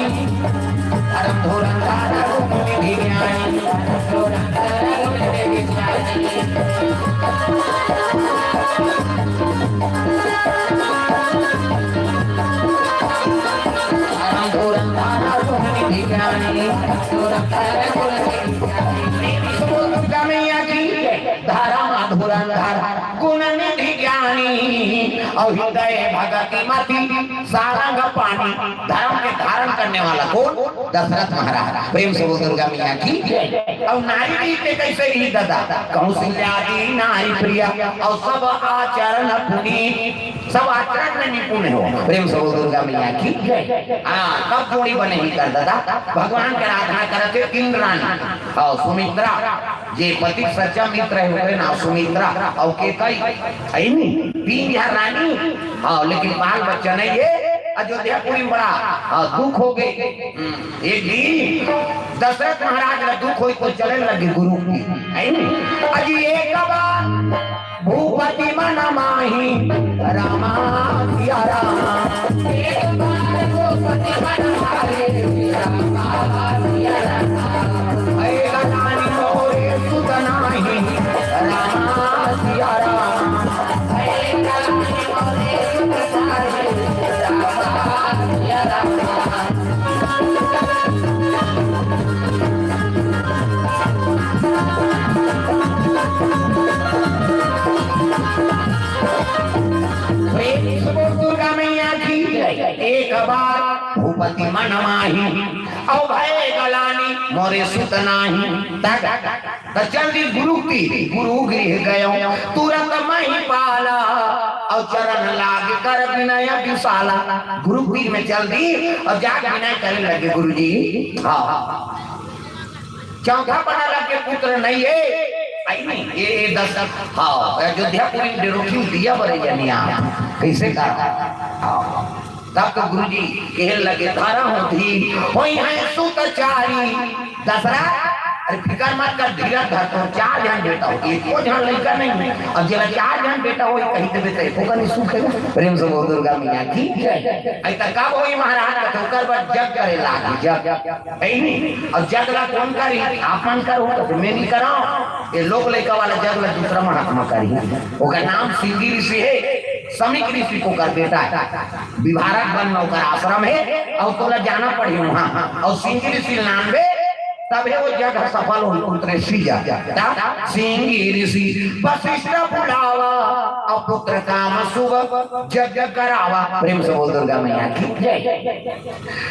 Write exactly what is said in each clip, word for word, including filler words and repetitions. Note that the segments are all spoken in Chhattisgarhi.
धर्म धुरंधर गुण निधि ज्ञानी। धर्म धुरंधर गुण निधि ज्ञानी। धुरंधर गुण निधि ज्ञानी। दुर्गा मैया की धर्म धुरंधर गुण निधि ज्ञानी। अउ हृदय भगति मति सारंग पानी। धर्म के धारण करने वाला कौन? दशरथ महाराज। प्रेम से बोल दुर्गा मैया की जय। अउ नारी रीत के कैसे रही दादा? कौशल्या जी नारी प्रिय, अउ सब आचरण पुनीत, सब आचरण में निपुण हो। प्रेम से बोल दुर्गा मैया की जय। हाँ, तब जोड़ी बने ही कर दादा। भगवान के आराधना करत हे इंद्राणी, हाँ, सुमित्रा, जे पति सच्चा मित्र हे, ओकरे नाम सुमित्रा, अउ केकई, अइनी, तीन झन रानी, हाँ, लेकिन बाल बच्चा नहीं हे। अयोध्यापुरी में बड़ा, हाँ, दुख हो गे। हम्म, एक दिन दशरथ महाराज ला दुख होई तो चले लगे गुरु की, अइनी। अजी एक बार भूपति मन माही, रामा सिया राम। एक बार भूपति मन माही, रामा सिया राम। भय गलानी मोरे सुत नाही, रामा सिया राम। भय गलानी मोरे सुत नाही, रामा सिया राम। प्रेम से बोल दुर्गा मैया की जय। एक बार भूपति मन माही, अउ भय गलानी मोरे सुत नाही। तक त चल दी गुरु तीर, गुरु गृह गयो, तुरंत महिपाला, अउ चरण लाग कर विनय विशाला। गुरु तीर में चल दी अउ जाके विनय करे लगे, गुरु जी, हाँ, चौथा पना लगे पुत्र नहीं हे, अइनी, ये, ये दस, हाँ, अयोध्यापुरी में डेरोठी दिया बरे जनिया, कैसे का? हाँ। तब तो गुरुजी कहे लगे, धरा होही, होइहैं सुत चारी। दशरथ, अरे फिकर मत कर, धीरज धर, तो चार झन बेटा हो, एको झन लइका नहीं हे। अब जेला चार झन बेटा हो, कही देबे तो एको कनी सुख हे। प्रेम से बोल दुर्गा मैया की जय। अइसा कब होही महाराज? कथे ओकर बर जग करे लागी, जग। हे नहीं? अब जग ला कौन करी? आप मन करो, तो मैं नहीं कराओ। ये लोक लइका वाला जग ला दूसरा महात्मा करी। ओकर नाम सिंगी ऋषि हे, समीक ऋषि के ओकर बेटा हे। विहारक वन में ओकर आश्रम हे, अउ तोला जाना पड़ही उहाँ। अउ सिंगी ऋषि ल नानबे, तभे वो जग ह सफल होही, पुत्र सीजा। का? सिंगी ऋषि वशिष्ठ बुलावा, अउ पुत्र काम शुभ जग करावा। प्रेम से बोल दुर्गा मैया की जय।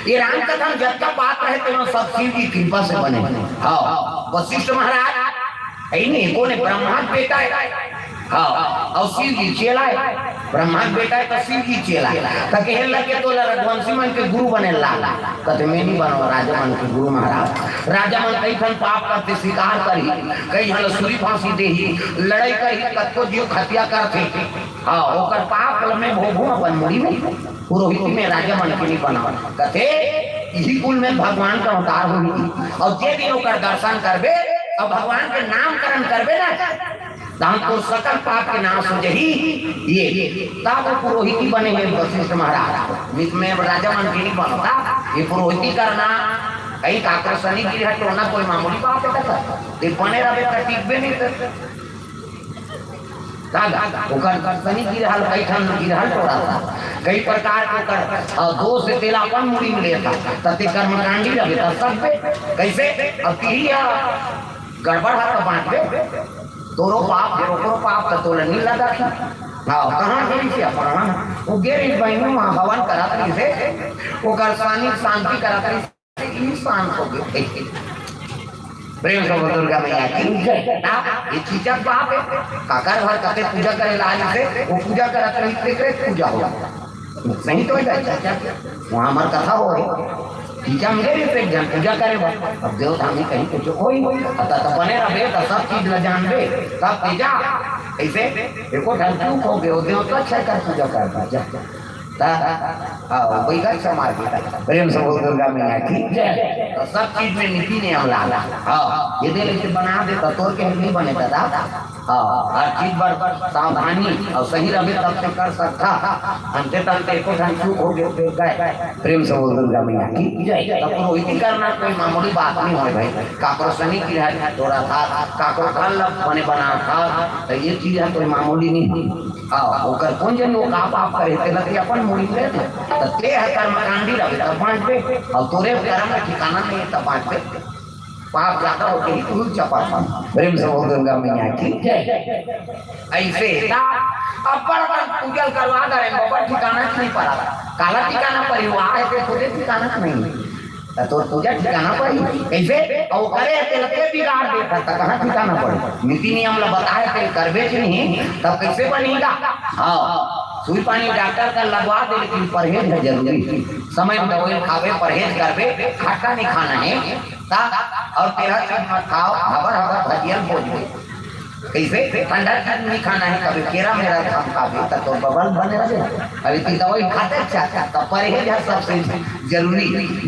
ये राम कथा में जतका पात्र हे, तेमा सब शिव की कृपा से बने। हाँ, वशिष्ठ महाराज हे नहीं, कोन हे? ब्रह्मा के बेटा हे। हाँ, अउ शिव जी चेला हे। ब्रह्मा के बेटा हे त शिव जी चेला हे। त कहे लगे, तोला रघुवंशी मन के गुरु बने ला। कथे, मैं नहीं बनव राजा मन के गुरु महाराज। राजा मन कई ठन पाप करथे, शिकार करही, कई झन ल सूली फांसी देही, लड़ाई करही, कतको जीव हत्या करथे। हाँ, ओकर पाप ल मैं भोगहूँ अपन मुड़ी में। पुरोहिती में राजा मन के नहीं बनावत। कथे, इही कुल में भगवान का अवतार होही। अउ जे दिन ओकर दर्शन करबे अउ भगवान के नामकरण करबे ना, तहन तोर सकल पाप के नाश हो जाही। ये तब वो पुरोहिती बने हे वशिष्ठ महाराज। नहीं त मैं राजा मन के नहीं बनता। ये पुरोहिती करना, कहीं काकरो शनि गिरह टोरना कोई मामूली बात हे का? ये बने रहबे त टिकबे नहीं करते। दादा, ओकर शनि गिरहल, कई ठन गिरहल टोरा था, कई प्रकार के ओकर, अ, दोष हे, तेला अपन मुड़ी में लेता, त ते कर्मकांडी रहे, त सब पे, कैसे? अब तिही ह गड़बड़ ह, त बांटबे, तोरो पाप, फेर ओकरो पाप, त तोला नी लगा। हाँ, कहाँ गेली से अपन, हाँ? वो गेली बहिनी वहाँ हवन करत रही से, ओकर शनि शांति करत रही से। इंसान को भी प्रेम से बोल दुर्गा मैया की जय। ना, ये चीचा बाप हे, काकर घर कते पूजा करे ला आइसे, वो पूजा करत रही, तेकरे पूजा हो। नहीं तो इधर चीचा, वहाँ हमार कथा हो रही। चीचा मेरे से एक जन पूजा करे बा। अब देवता में कहीं कुछ होई, अब त बने रहबे, त सब चीज ल जानबे, तब तेजा। ऐसे एको ठन चूक हो गयो, देवता अच्छा कर पूजा कर बा, जा। त, हाँ, वही घर समाज के। प्रेम से बोल दुर्गा मैया की जय। तो सब चीज में नीति नियम लाना। हाँ, ये दे लेके बना दे, तो तोर के नहीं बने दादा। हाँ, हर चीज बर सावधानी अउ सही रहे तब ते कर सकथा। अंते तंते एको ठन चूक हो गए, गए। प्रेम से बोल दुर्गा मैया की जय। तब पुरोहिती करना कोई मामूली बात नहीं होय भाई। काकरो सनी की है तोड़ा था, काकरो घर लब बने बना था, तो ये चीज है कोई मामूली नहीं। हाँ, ओकर कौन जन वो का पाप करे, तेला ते अपन मुड़ी ले ले। तो ते है कर्मकांडी रहे तब बांट पे, और तोरे कर्म का ठिकाना नहीं है तब बांट पे। पाप ज्यादा होते ही तू चपल। प्रेम से बोल दुर्गा मैया की जय। ऐसे ना, अब्बड़ कन पूजल करवा दे रे बाबा, ठिकाना नहीं पड़ा। काला ठिकाना पड़ी हुआ है, ते खुदे ठिकाना नहीं। तो तोर पूजा ठिकाना पड़ी। कैसे? और करे ते लगे बिगाड़ देता, तो कहाँ ठिकाना पड़ी? नीति नियम ला बताए ते करबे कि नहीं, तब कैसे बनेगा? हाँ, सुई पानी डॉक्टर का लगवा दे, लेकिन परहेज है जरूरी। समय में दवाई खावे, परहेज करबे, खट्टा नहीं खाना है। ता, और तेरा चीज मत खाओ, हबर हबर भजियल बोल दे। कैसे? ठंडा चीज नहीं खाना है, कभी केरा मेरा धान खावे, तब तो बबल बने रहे। अभी ती दवाई खाते अच्छा, तो परहेज है सबसे जरूरी,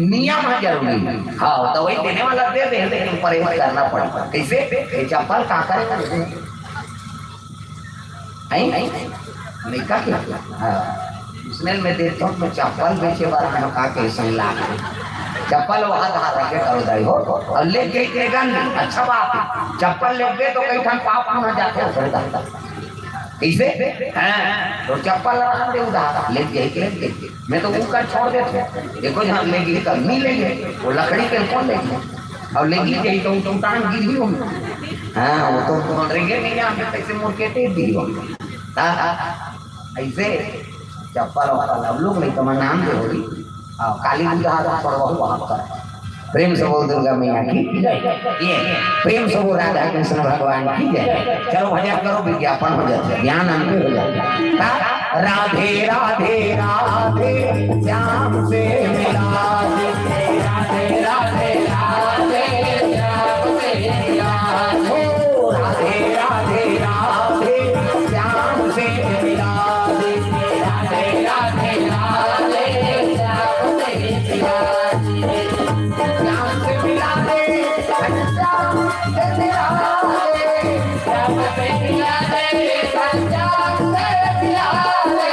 नियम है जरूरी। हाँ, दवाई देने वाला दे दे, लेकिन परहेज करना पड़ेगा। कैसे? ये चप्पल का करेगा? हैं? नहीं का के? हाँ। उसने में देखो तो चप्पल बेचे वाला में का के सही लाग है। चप्पल वहाँ धार रखे करो दाई हो। और ले के इतने गंद, अच्छा बात है। चप्पल ले गए तो कई ठन पाप ना जाते हो, सही बात है। कैसे? हाँ, तो चप्पल लगा दे उधार, ले गए, ले गए। मैं तो ऊपर छोड़ देते, देखो जहाँ ले गए, कल नहीं ले गए, वो लकड़ी के कौन ले गए? और ले गए, तो टूटान गिर ही होंगे। हाँ, वो तो तुम रेंगे नहीं, यहाँ पे कैसे मुड़ के टेक दी हो। हाँ, हाँ, ऐसे चप्पल वाला अब लोग नहीं, तुम्हारा नाम दे होगी। हाँ, काली बुद्धा हाथ छोड़वा हुआ आपका। प्रेम से बोल दुर्गा मैया की जय। ये प्रेम से बोल राधा कृष्ण भगवान की जय। चलो भजन करो, विज्ञापन हो जाता है, ज्ञान हमको हो जाता है। हाँ? राधे राधे राधे, श्याम से मिला दे। राधे राधे राधे, श्याम से मिला दे। ओ राधे राधे राधे, श्याम से मिला दे। राधे राधे राधे, श्याम से मिला दे। श्याम से मिला दे, श्याम से मिला दे।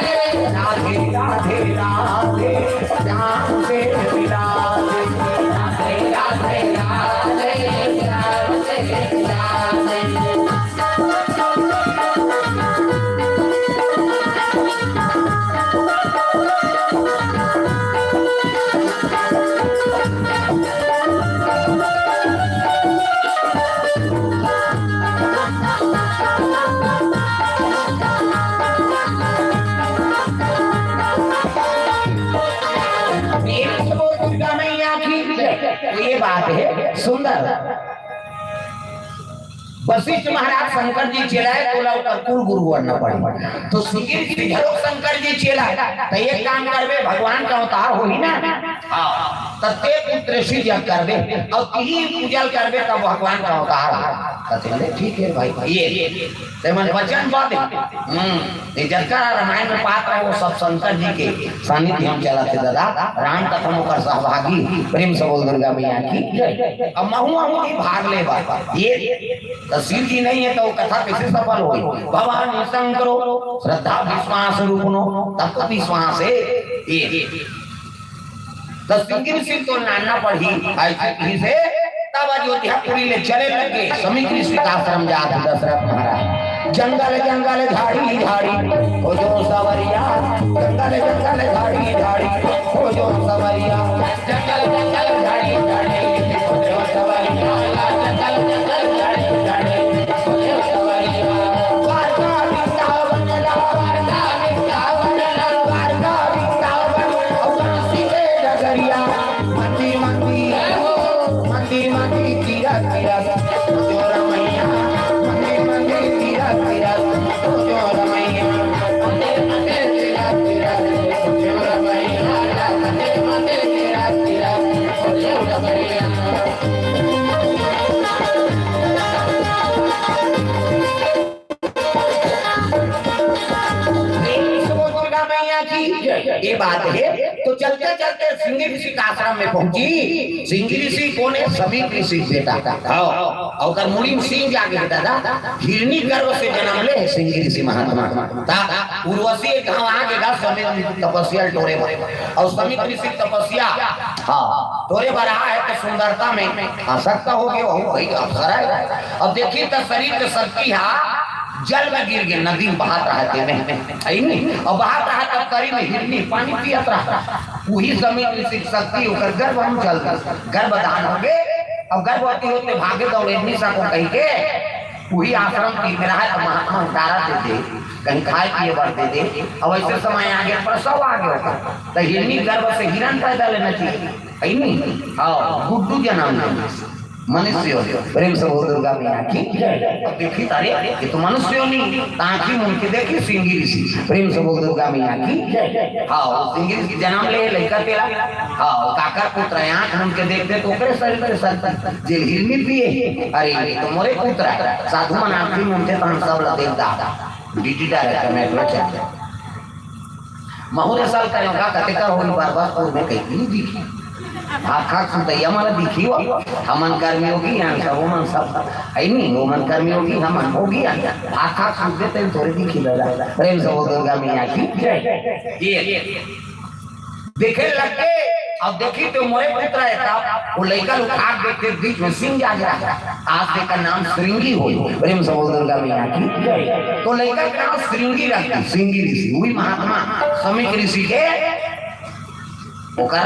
राधे राधे राधे, श्याम से मिला दे। राधे राधे राधे, श्याम से मिला दे। राधे राधे राधे, श्याम से मिला दे। प्रेम से बोल दुर्गा मैया की जय। तो ये बात है सुंदर। वशिष्ठ महाराज शंकर जी चेला है, तोला ओकर कुल गुरु बनना पड़े। तो सुनील जी घरो शंकर जी चेला है, तो एक काम करबे, भगवान का अवतार होही ना, हाँ, तो ते पुत्र से जग करबे और तीन पूजल करबे, तब भगवान का अवतार हो। तो चले, ठीक है भाई, ये ते मन वचन पा दे। हम्म, ये जतका रामायण में पात्र है, वो सब शंकर जी के सानिध्य हम चला थे दादा। राम कथा में ओकर सहभागी, प्रेम से बोल दुर्गा मैया की जय। अब महू महू की भाग ले बाबा। ये तो शिव जी नहीं है, तो वो कथा कैसे सफल होई? भवानी शंकरो श्रद्धा विश्वास रूपनो, तब तो विश्वास है। ये तो सिंगिर सिंह तो नाना पढ़ी, ऐसे ही से तब अयोध्यापुरी ले चले लगे। समीकृत आश्रम जात दशरथ महाराज। जंगल जंगल झाड़ी झाड़ी खोजो सवरिया, जंगल जंगल झाड़ी झाड़ी खोजो सवरिया। जंगल जंगल झाड़ी झाड़ी खोजो सवरिया, जंगल जंगल झाड़ी झाड़ी खोजो सवरिया। द्वारका वृंदावन ला, द्वारका वृंदावन ला, द्वारका वृंदावन, और काशी के डगरिया। मंदिर मंदिर, मंदिर मंदिर, तीरथ तीरथ, जोर मैया। मंदिर मंदिर, तीरथ तीरथ, जोर मैया। मंदिर मंदिर, तीरथ तीरथ, जोर मैया। मंदिर मंदिर, तीरथ तीरथ, जोर मैया। प्रेम से बोल दुर्गा मैया की जय। ये बात है, तो चलते चलते सिंगी ऋषि के आश्रम में पहुंची। सिंगी ऋषि कोन हे? समीक ऋषि के बेटा। हाँ, ओकर मुड़ी में सींग जागे हे दादा, हिरनी गर्भ से जन्म ले हे सिंगी ऋषि महात्मा। ता उर्वशी एक घांव आगे गा समीक ऋषि तपस्या टोरे बर, अउ समीक ऋषि तपस्या, हाँ, टोरे बर आए हे तो सुंदरता में आसक्त हो गे, वहू भाई अप्सरा हे। अब देखी त शरीर के शक्ति हा जल में गिर गे, नदी में बहात रहा तेमे, हे नी? अउ बहात रहा तब तरी में हिरनी पानी पियत रहा। उही समीक ऋषि के शक्ति ओकर गर्भ में चल गे, गर्भधान हो गे। अउ गर्भवती होते भागे दौड़े निशा को कहि के उही आश्रम की में रहा तो महात्मा उतारा दे दे, कहीं खाए पिए बर दे दे। अउ ऐसे समय आगे प्रसव आगे ओकर, त हिरनी गर्भ से हिरन पैदा लेना चाहिए, हे नी? हाँ, गुड्डू जन्म ले। मनुष्य योनि। प्रेम से बोल दुर्गा मैया की जय। अब देखी तारे, ये तो मनुष्य योनि। त आँखी मूंद के देखी सिंगी ऋषि। प्रेम से बोल दुर्गा मैया की जय। हाँ, वो सिंगी ऋषि जन्म ले लइका तेला। हाँ, वो काकर पुत्र हे, आँख मूंद के देखते तो ओकरे शरीर के शक्ति, जे हिरनी पिए हे। अरे, ये तो मोरे पुत्र हे। साधु मन आँखी मूंदथे त हम सब ला देख डारथे। डीटी डायरेक्टर में एक वचन। महू रे साल करेंव गा, कतेक होही बरबसपुर में कहीं नहीं दिखी। भाग खाक सुतइया मन दिखी हो, हमन कर्मयोगी हन, सब ओमन सब, हे नी, ओमन कर्मयोगी, हमन भोगी हन। भाग खाक सुतबे तेन थोरे दिखी दादा। प्रेम से बोल दुर्गा मैया की जय। ये देखे लग गे, अब देखी तो मोरे पुत्र हे, तब वो लइका ल उठा के देखथे, बीच में सींग जागे रहा। आज तेकर नाम श्रृंगी होही। प्रेम से बोल दुर्गा मैया की जय। तो लइका के नाम श्रृंगी रख दे, सिंगी ऋषि, उही महात्मा समीक ऋषि के ओकर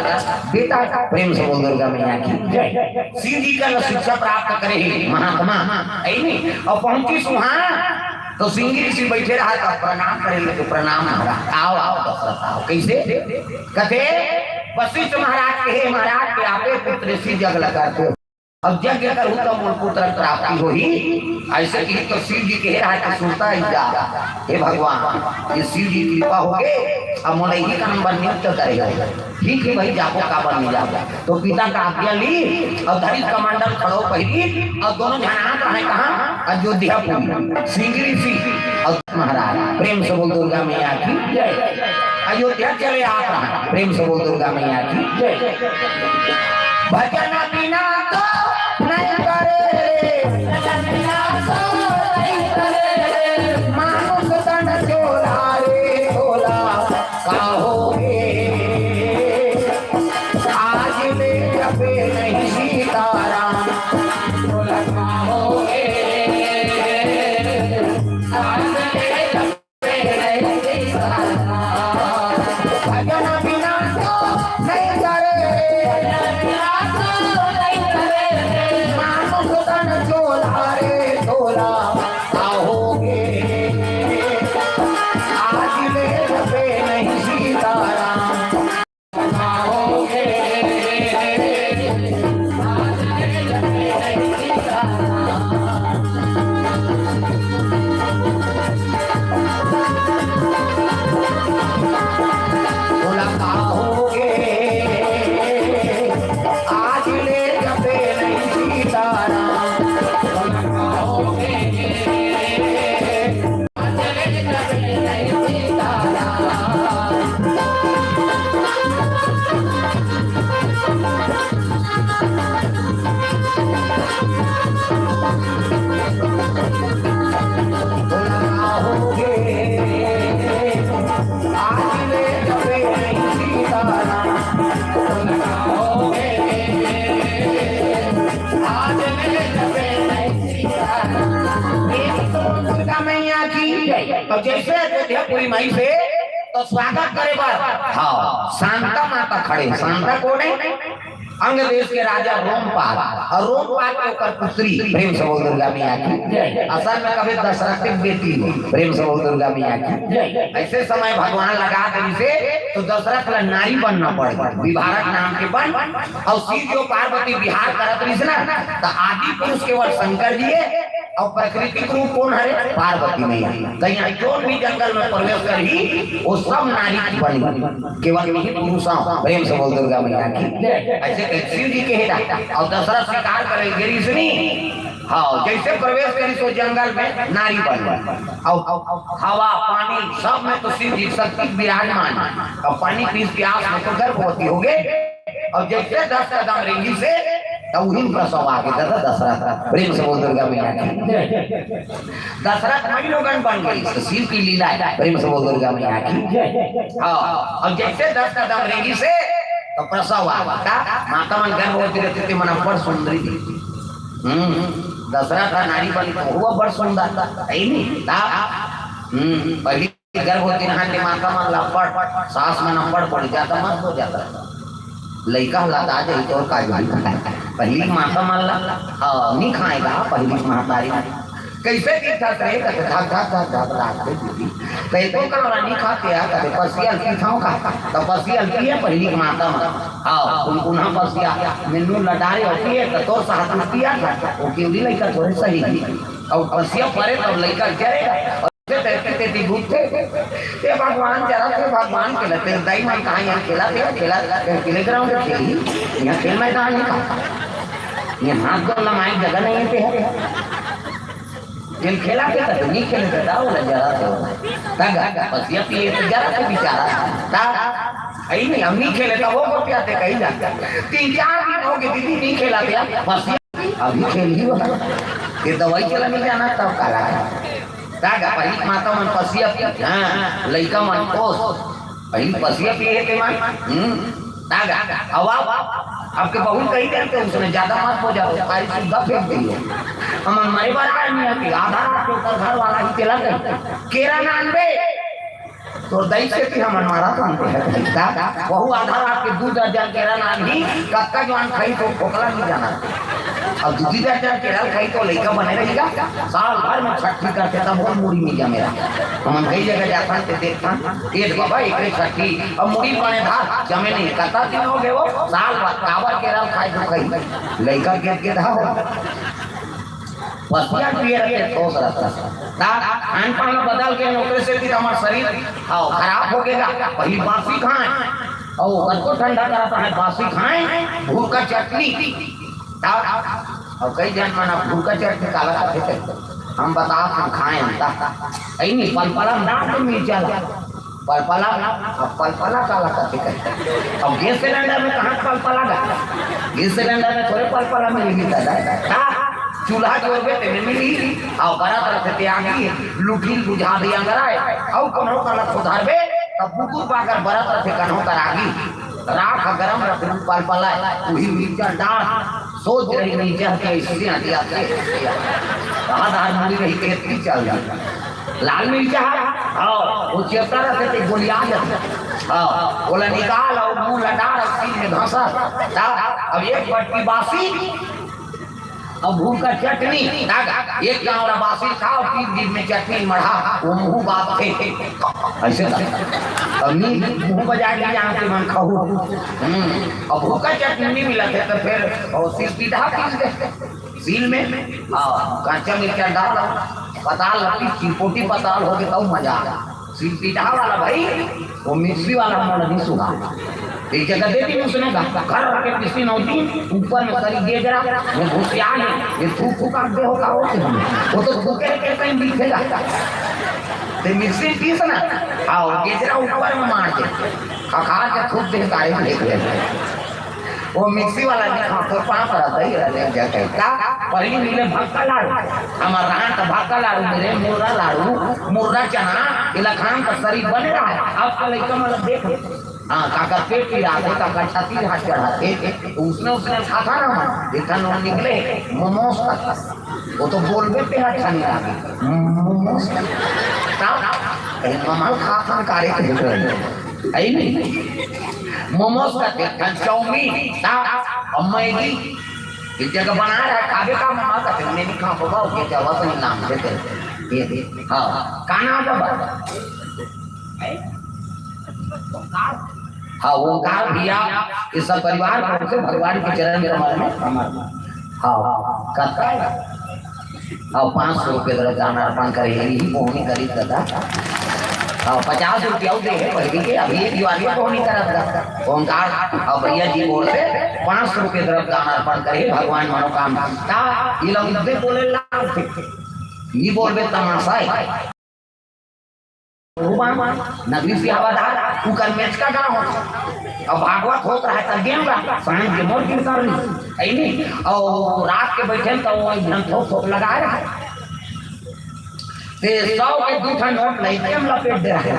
बेटा। प्रेम से बोल दुर्गा मैया की जय। सिंगी कर शिक्षा प्राप्त करे हे महात्मा, हे नी? अउ पहुंचिस उहाँ तो सिंगी ऋषि बइठे रहा, त प्रणाम करे लगे, "प्रणाम महाराज, आव, आव दशरथ, आव।" कइसे? कथे, "वशिष्ठ महाराज कहे, महाराज के आपे पुत्र सी जग लगाते हो। अब यज्ञ करहू त मोर पुत्र प्राप्ति होही।" अइसे कही तो शिव जी कहे रहा कि सुनता ही जा, "हे भगवान, ये शिव जी कृपा हो गे, अब मोला इही काम बर नियुक्त करे हो।" "ठीक हे भाई, जाबो, काबर नहीं जाबो।" तो पिता के आज्ञा ली अउ धरिस कमंडल खड़ो पहिरी अउ दोनों झन आत रहे कहाँ? अयोध्यापुरी। सिंगी ऋषि अउ महाराज। प्रेम से बोल दुर्गा मैया की जय। अयोध्या चले आत रहे। प्रेम से बोल दुर्गा मैया की जय। भजन बिना तो नहीं करे रे, भजन बिना तो नहीं करे रे, मानुष तन चोला रे चोला। का होगे? आज ले जपे नहीं सीताराम। बोला का होगे? आज ले जपे नहीं सीताराम। भजन बिना तो नहीं करे, भजन बिना तो नहीं करे। मानुष तन चोला रे चोला। का होगे? आज ले जपे नहीं सीताराम। का होगे? आज ले जपे नहीं सीताराम। बोला का होगे? आज ले जपे नहीं सीताराम। बोला का होगे? दुर्गा मैया की जय। अउ जइसे अयोध्यापुरी माई से तो स्वागत करे बर, हाँ, शांता माता खड़े। शांता कोन हे? अंग देश के राजा रोमपाद, अउ रोमपाद के ओकर पुत्री। प्रेम से बोल दुर्गा मैया की जय। असल में कभी दशरथ के बेटी हो। प्रेम से बोल दुर्गा मैया की जय। अइसे समय भगवान लगा दे इसे, तो दशरथ ला नारी बनना पड़े, विवाहरत नाम के बन। अउ शिव जो पार्वती विवाह करत रहिस ना, त आदि पुरुष केवल शंकर जी हे, अउ प्राकृतिक रूप कोन हरे? पार्वती मैया। त इहाँ जोन भी जंगल में प्रवेश करही, वो सब नारी बनही, केवल नहीं पुरुष हो। प्रेम से बोल दुर्गा मैया की। अइसे कहे शिव जी के हेरा। अउ दशरथ शिकार करे गे रिहिस नी, हाँ, जइसे प्रवेश करिस वो जंगल में, नारी बन गई। अउ हवा पानी सब में तो शिव जी शक्ति विराजमान है। अउ पानी पीस प्यास में तो गर्भवती हो गई। अउ जइसे दस कदम रेंगिस हे, त उही प्रसव आगे दादा दशरथ। प्रेम से बोल दुर्गा मैया की। दशरथ मई लोगन बन गई, तो शिव की लीला है। प्रेम से बोल दुर्गा मैया की। हाँ, अउ जइसे दस कदम रेंगिस हे, त प्रसव आगे। त माता मन गर्भवती रहिथे, ते मन अब्बड़ सुंदरी दिखथे। हम्म, दशरथ ह नारी बनी त वो अब्बड़ सुंदर, है नी? त, हम्म, पहली गर्भवती नहा के माता मन ला अब्बड़, सास मन अब्बड़ पड़ जाता, मत हो जाता। लइका ला दा जाई तो का जाई। पहली माता मन ला, हाँ, नहीं खाएगा, पहली महतारी। कैसे दिखत रे? कहते, "धक, धक, धक, धक, लागथे दीदी।" कहते, "तो का वाला नहीं खाते यार?" कहते, "पसियल पीथाओ का?" तो पसियल पिए पहली माता मन। हाँ, उन, उन्हा पसिया में नून ला डारे अउ पिए, तो तोर साथ में पिया था। वो क्यों नहीं लइका थोड़े सही नहीं। अउ पसिया परे तब लइका जरेगा। अउ तेती, तेती भूत थे। ये भगवान जरा थे, भगवान के लगते दाई मन कहाँ यहाँ खेला थे, खेला, playground में खेली। यहाँ खेल मैदान नहीं कहा। ये हाथ को लमाई जगह नहीं थे। खेल खेला थे तो नहीं खेले थे, दाव ले जरा थे। तग, बस ये पिए तो जरा थे बेचारा। ता, आई नहीं, हम नहीं खेले तो वो को पियाते कहीं जाते। तीन चार दिन हो गए दीदी नहीं खेला थे, बस ये अभी खेल ही होता। ये दवाई चला नहीं जाना तब काला है। तागा पहली माता मन पसिया पी, हाँ, लइका मन कोस। पहली पसिया पिए हे ते मन। हम्म, तागा। अब आप, आपके बहू कही करते उसने ज्यादा मत हो जाओ, सारी सुविधा फेंक दी हो। हम मरे बार आए नहीं आती, आधा रात के ऊपर घर वाला ही चला गए। केरा नान बे, तोर दई से भी हमन मारा तो हमको है। ता, वहू आधा रात के दू दर्जन केरा नान ही, कत्ता जवान खाई तो फोकला नहीं जाना। अब दू दर्जन केरा खाई तो लइका बने रहेगा। साल भर में छठी करके तब वो मुड़ी नहीं जा मेरा। हमन कई जगह जाथन ते देखथन, "ए बाबा, एकरे छठी।" अब मुड़ी बने था, जमे नहीं। कत्ता दिन हो गए वो, साल भर काबर केरा खाई तो खाई। लइका के, के था हो। पसिया पिए रहते, ठोस रहता। ता खान पान बदल के ओकरे से कि हमार शरीर, हाँ, खराब हो गया। पहली बासी खाए, और कतको ठंडा करता है, बासी खाए, भूर का चटनी। ता, और कई जन मना भूर का चटनी काला खाते थे। हम बता, हम खाए, हम ता। ऐ नहीं, पलपला में डाल के मिर्चा ला। पलपला, अब पलपला काला कथे कहते? अब गैस सिलेंडर में कहाँ पलपला गा? गैस सिलेंडर में थोड़े पलपला मिली दादा। का? चूल्हा जोरबे तेमे मिली। अउ बरत रथे ते आगी, लुठिन बुझा दे अंगराय। अउ कोनो काला सुधारबे, तब बुकुर पाकर बरत रथे कन्हो कर आगी। राख गरम रथे पलपला, उही मिर्चा डाल। सोच रही नहीं चाहती ऐसी आती आती है। कहाँ धार मुड़ी रही के इतनी चल जाती। लाल मिर्चा, हाँ, वो चेता रहते थे, गोलिया जाते। हाँ, बोला, "निकाल और मुंह लटा और सील में घासा।" ता, अब एक बट्टी बासी, अब भूल का चटनी, तागा, एक गाँव रा बासी खाओ, तीन दिन में चटनी मढ़ा, वो मुंह बाप थे। ऐसे था। अब नी मुंह बजा के यहाँ के मन खाओ। हम्म, अब भूल का चटनी नहीं मिला थे तो फिर, और सिर पीढ़ा पीस दे। सील में, हाँ, कच्चा मिर्चा डाल, पताल लपी, चिरपोटी पताल हो गए, तब मजा आ। सील पीढ़ा वाला भाई, वो मिक्सी वाला हमारा नहीं सुना। एक जगह दे दी उसने कहा, घर रख के किसी नौ दिन, ऊपर में सरी दे जरा, मैं घुसिया नहीं, ये थूक थूक आप दे होता हो कि हमें। वो तो थूके के कहीं दिखेगा। ते मिक्सी पीस ना, आओ, गेजरा ऊपर में मार दे, खखा के थूक दे, तारीफ लिख ले। वो मिक्सी वाला नहीं खातो, पाँच रहता ही रहने जाते। का? पहली मिले भक्का लाडू, हमारा रहा तो भक्का लाडू मिले, मुर्रा लाडू, मुर्रा चना, इलाखान का शरीर बने रहा है। अब का लड़का मतलब देख, हाँ, काका पेट पीड़ा थे, काका छाती हाथ चढ़ा थे, तो उसने, उसने खाता ना मन, इतना नोन निकले, मोमोज खाता। वो तो बोल देते हैं, अच्छा नहीं लगे, मोमोज खाता। कहीं ममल खाता कारे के देख रहे हैं, है ही नहीं। मोमोज का देखा, चाउमीन, ता, और मैगी, एक जगह बना रहा है, खाबे का ममा का, मैं नहीं खा पाऊंगा, ओके, जावा तो नाम से दे। ये, हाँ, का नाम है बाबा? हाँ, ओंकार भैया, ये सब परिवार को से भगवान के चरण कमल में, हाँ, करता है। अउ पाँच सौ रुपये दर दान अर्पण करे हे, इही बोहनी करिस दादा। अउ पचास रुपया अउ दे हे पहिली के, अभी एक जुआर के बोहनी करत गा। ओंकार, अउ भैया जी ओर से पाँच सौ रुपये दर दान अर्पण करे हे, भगवान मनोकामना। का, ये लोग इतने बोले ला, ये बोलबे तमाशा हे। भगवान नगरी से आवाधार, उकर मेचका गाँव। अब भागवत होत रहा, त गेम रहा, सांझ के मोर कीर्तन रही, है नी? अउ रात के बैठे त वो एक झन थोक थोक लगाए रहा। ते सौ के दू ठन नोट लइके हम लपेट दे रहे।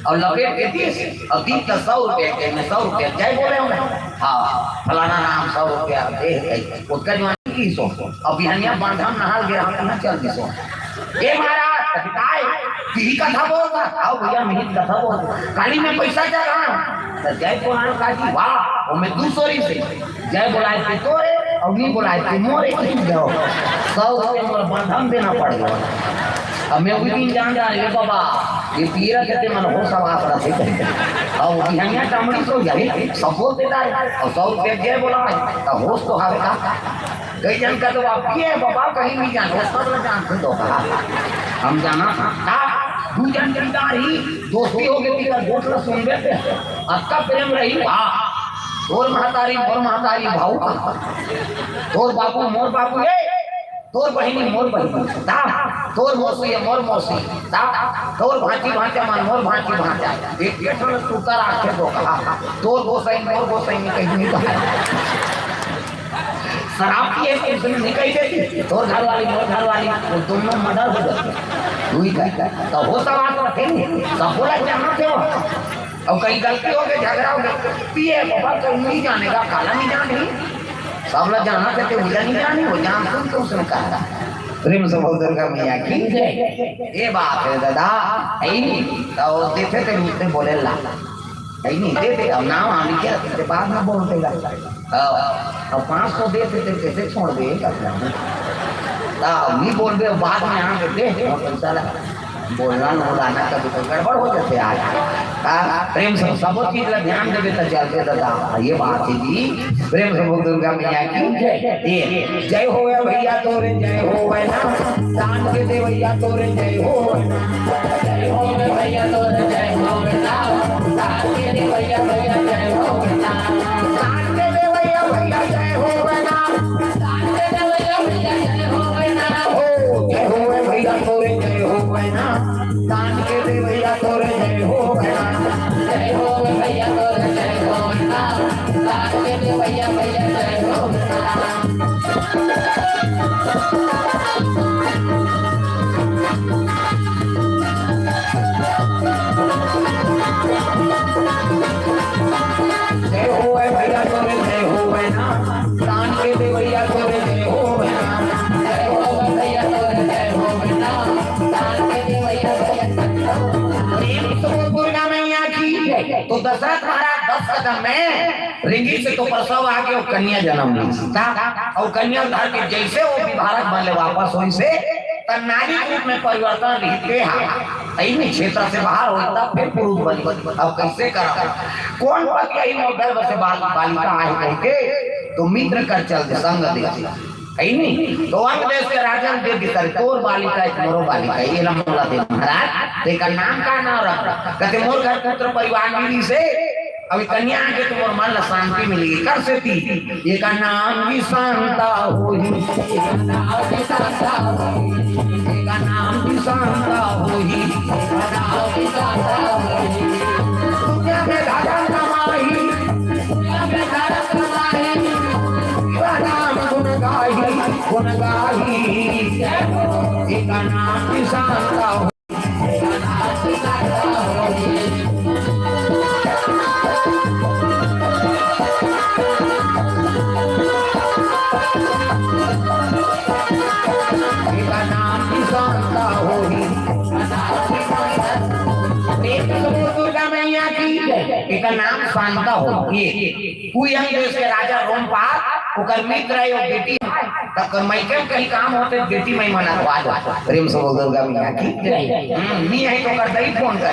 अउ लपेट के दिस, अउ दिस त सौ रुपया के, मैं सौ रुपया जय बोले हूँ। हाँ, फलाना नाम सौ रुपया दे, ओकर जवानी की सो। अउ बिहनिया बांधा नहाल गे, हम कहाँ चल दिसो। ए महाराज, कथी काय? तिही कथा बोलता? आओ भैया, मिहित कथा बोलता। काली में पैसा चढ़ा, त जय पुराण का जी, वाह, ओमे दू सौ रिहिसे। जय बोलाय ते तोरे, अउ नी बोलाय ते मोरे, ठीक जाओ। सौ रुपये मोर बंधन देना पड़ गया। अब मैं उही दिन जान जा रहे बाबा, ये पीरा कहते मन हो सवास रहे। अउ बिहनिया टमड़ी सो जाए, सब बोलते जाए, अउ सौ रुपये जय बोलाय, त होश तो हावे का? कई जन का तो आप ये बाबा कहीं नहीं जानो, सब लोग जानते तो कहा। हम जाना था, का? दू जन जमींदार ही दोस्ती हो गई, तीसरा गोठ ला सुन लेते। अतका प्रेम रही, वाह। तोर महतारी, मोर महतारी, भाऊ का। तोर बाबू, मोर बाबू, ए, तोर बहिनी, मोर बहिनी, ता, तोर मौसी, मोर मौसी, ता, तोर भांची, भांचा मन, मोर भांची, भांचा। एक, एक ठन सूता राखे दो कहा, तोर गोसाई, मोर गोसाई, कहीं नहीं कहा। शराब पिए तो उसने नहीं कही देती, तोर घर वाली, मोर घर वाली, वो दोनों मर्डर हो जाते। हुई का? तो हो सवाल तो रखे नहीं, सब बोला जाना थे वहाँ। अउ कहीं गलती हो गई, झगड़ा हो गया, पिए बाबा, तो नहीं जाने का, काला नहीं जाने, सब लोग जाना थे, तो उधर नहीं जाने, वो जान सुन तो उसने कहा। प्रेम से बोल दुर्गा मैया की जय। ये बात है दादा, है ही नहीं, तो देखे थे, मुझसे बोले ला। नहीं, नहीं, दे दे, अब नाम आने के, ते बाद में बोल देगा। हाँ, अब पाँच सौ दे दे, ते कैसे छोड़ दे, अपना? हाँ, नहीं बोल दे, बाद में आने दे, वो पैसा ला। बोलना, बोलाना, कभी तो गड़बड़ हो जाते आज। हाँ, प्रेम से सब चीज ला ध्यान देवे, तो चलते दादा, ये बात है जी। प्रेम से बोल दुर्गा मैया की जय। ये, जय होवे भैया तोरे, जय होवे ना। दान के देवैया तोरे, जय होवे ना। जय होवे भैया तोरे, जय होवे ना। दान के देवैया, भैया, जय होवे ना। दान के देवैया, भैया, जय होवे ना। दान के देवैया, भैया, जय होवे ना। हो, जय होवे भैया तोरे, जय होवे ना। दान के देवैया तोरे जय हो भैया। जय हो भैया तोरे जय हो भैया। दान के देवैया भैया जय हो भैया। जय हो भैया तोरे जय हो भैया। दान के देवैया तोरे जय हो भैया। जय हो भैया तोरे जय हो भैया। दान के देवैया भैया। प्रेम से बोल दुर्गा मैया की। तो दशरथ महाराज दस कदम में रिंगी से तो प्रसव आके वो कन्या जन्म ली सीता। और कन्या धर के जैसे वो विवाह बन ले वापस होइसे, त नारी रूप में परिवर्तन रहते हैं। इन्हीं क्षेत्र से बाहर होता फिर पुरुष बनी। अब कैसे करा? कौन पति यही मोर गर्भ से बाल-, बालिका आए करके तो मित्र कर चल दे, संग दे। है नी? तो अंग देश के राजन दे दी कर, तोर बालिका है, मोरो बालिका है, ये ला मोला दे महाराज, तेकर नाम का नाम रख? कहते मोर घर पुत्र परिवार मिली से, अभी कन्या आके तो मोर मन ला शांति मिली, कर से दी, एकर नाम भी शांता होही। एकर नाम भी शांता होही। एकर नाम भी शांता होही। एकर नाम भी शांता होही। दुनिया में धर्म कमाही। दुनिया में धर्म कमाही। एकर नाम गुण गाही, गुण गाही। एकर नाम भी शांता होही। एकर नाम भी शांता होही। प्रेम से बोल दुर्गा मैया की। एकर नाम शांता होही। कुयंग देश के राजा रोमपाद, ओकर मित्र है, वो बेटी है। तब कर मैं के कहीं काम होते, बेटी मैं मना दो, आ जाओ। प्रेम से बोल दुर्गा मैया की। हम्म, नहीं है तो कर दही फोन कर।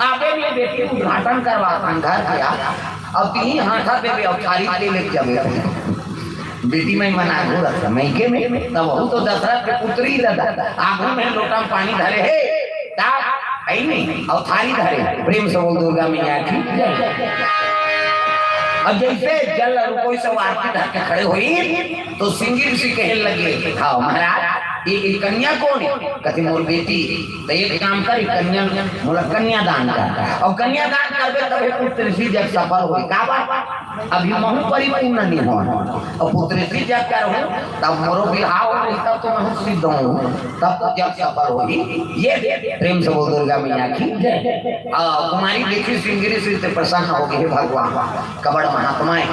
अबे मेरी बेटी उद्घाटन करवा अपन घर के यार। अब तीन हाथा देबे, अब थारी के लेके जाबे। बेटी मन आगू रखथे, मइके में, तब वहू तो दशरथ के पुत्री दादा, आगू में लोटा में पानी धरे हे, ता, अई नहीं, अउ थारी धरे, प्रेम से बोल दुर्गा मैया की जय। अब जइसे जल रुकोई सब आरती धर के खड़े होई, तो सिंगी ऋषि कहे लगे, "हाँ महाराज, ये, ये कन्या कौन है?" कहते, "मोर बेटी।" तो एक काम कर, कन्या, मोला कन्या दान कर, अउ कन्या दान करबे तबे पुत्र ऋषि जग सफल होई। का बात? अभी महू परिपूर्ण नहीं हो, अउ पुत्र ऋषि जग कर हो, तब मोरो बिहाव हो रही, तब तो महू सिद्ध हूँ, तब तो जग सफल होई। ये प्रेम से बोल दुर्गा मैया की जय। आ, कुमारी देखी सिंगी ऋषि से प्रसन्न हो गए, "हे भगवान, कबड़ महात्मा है,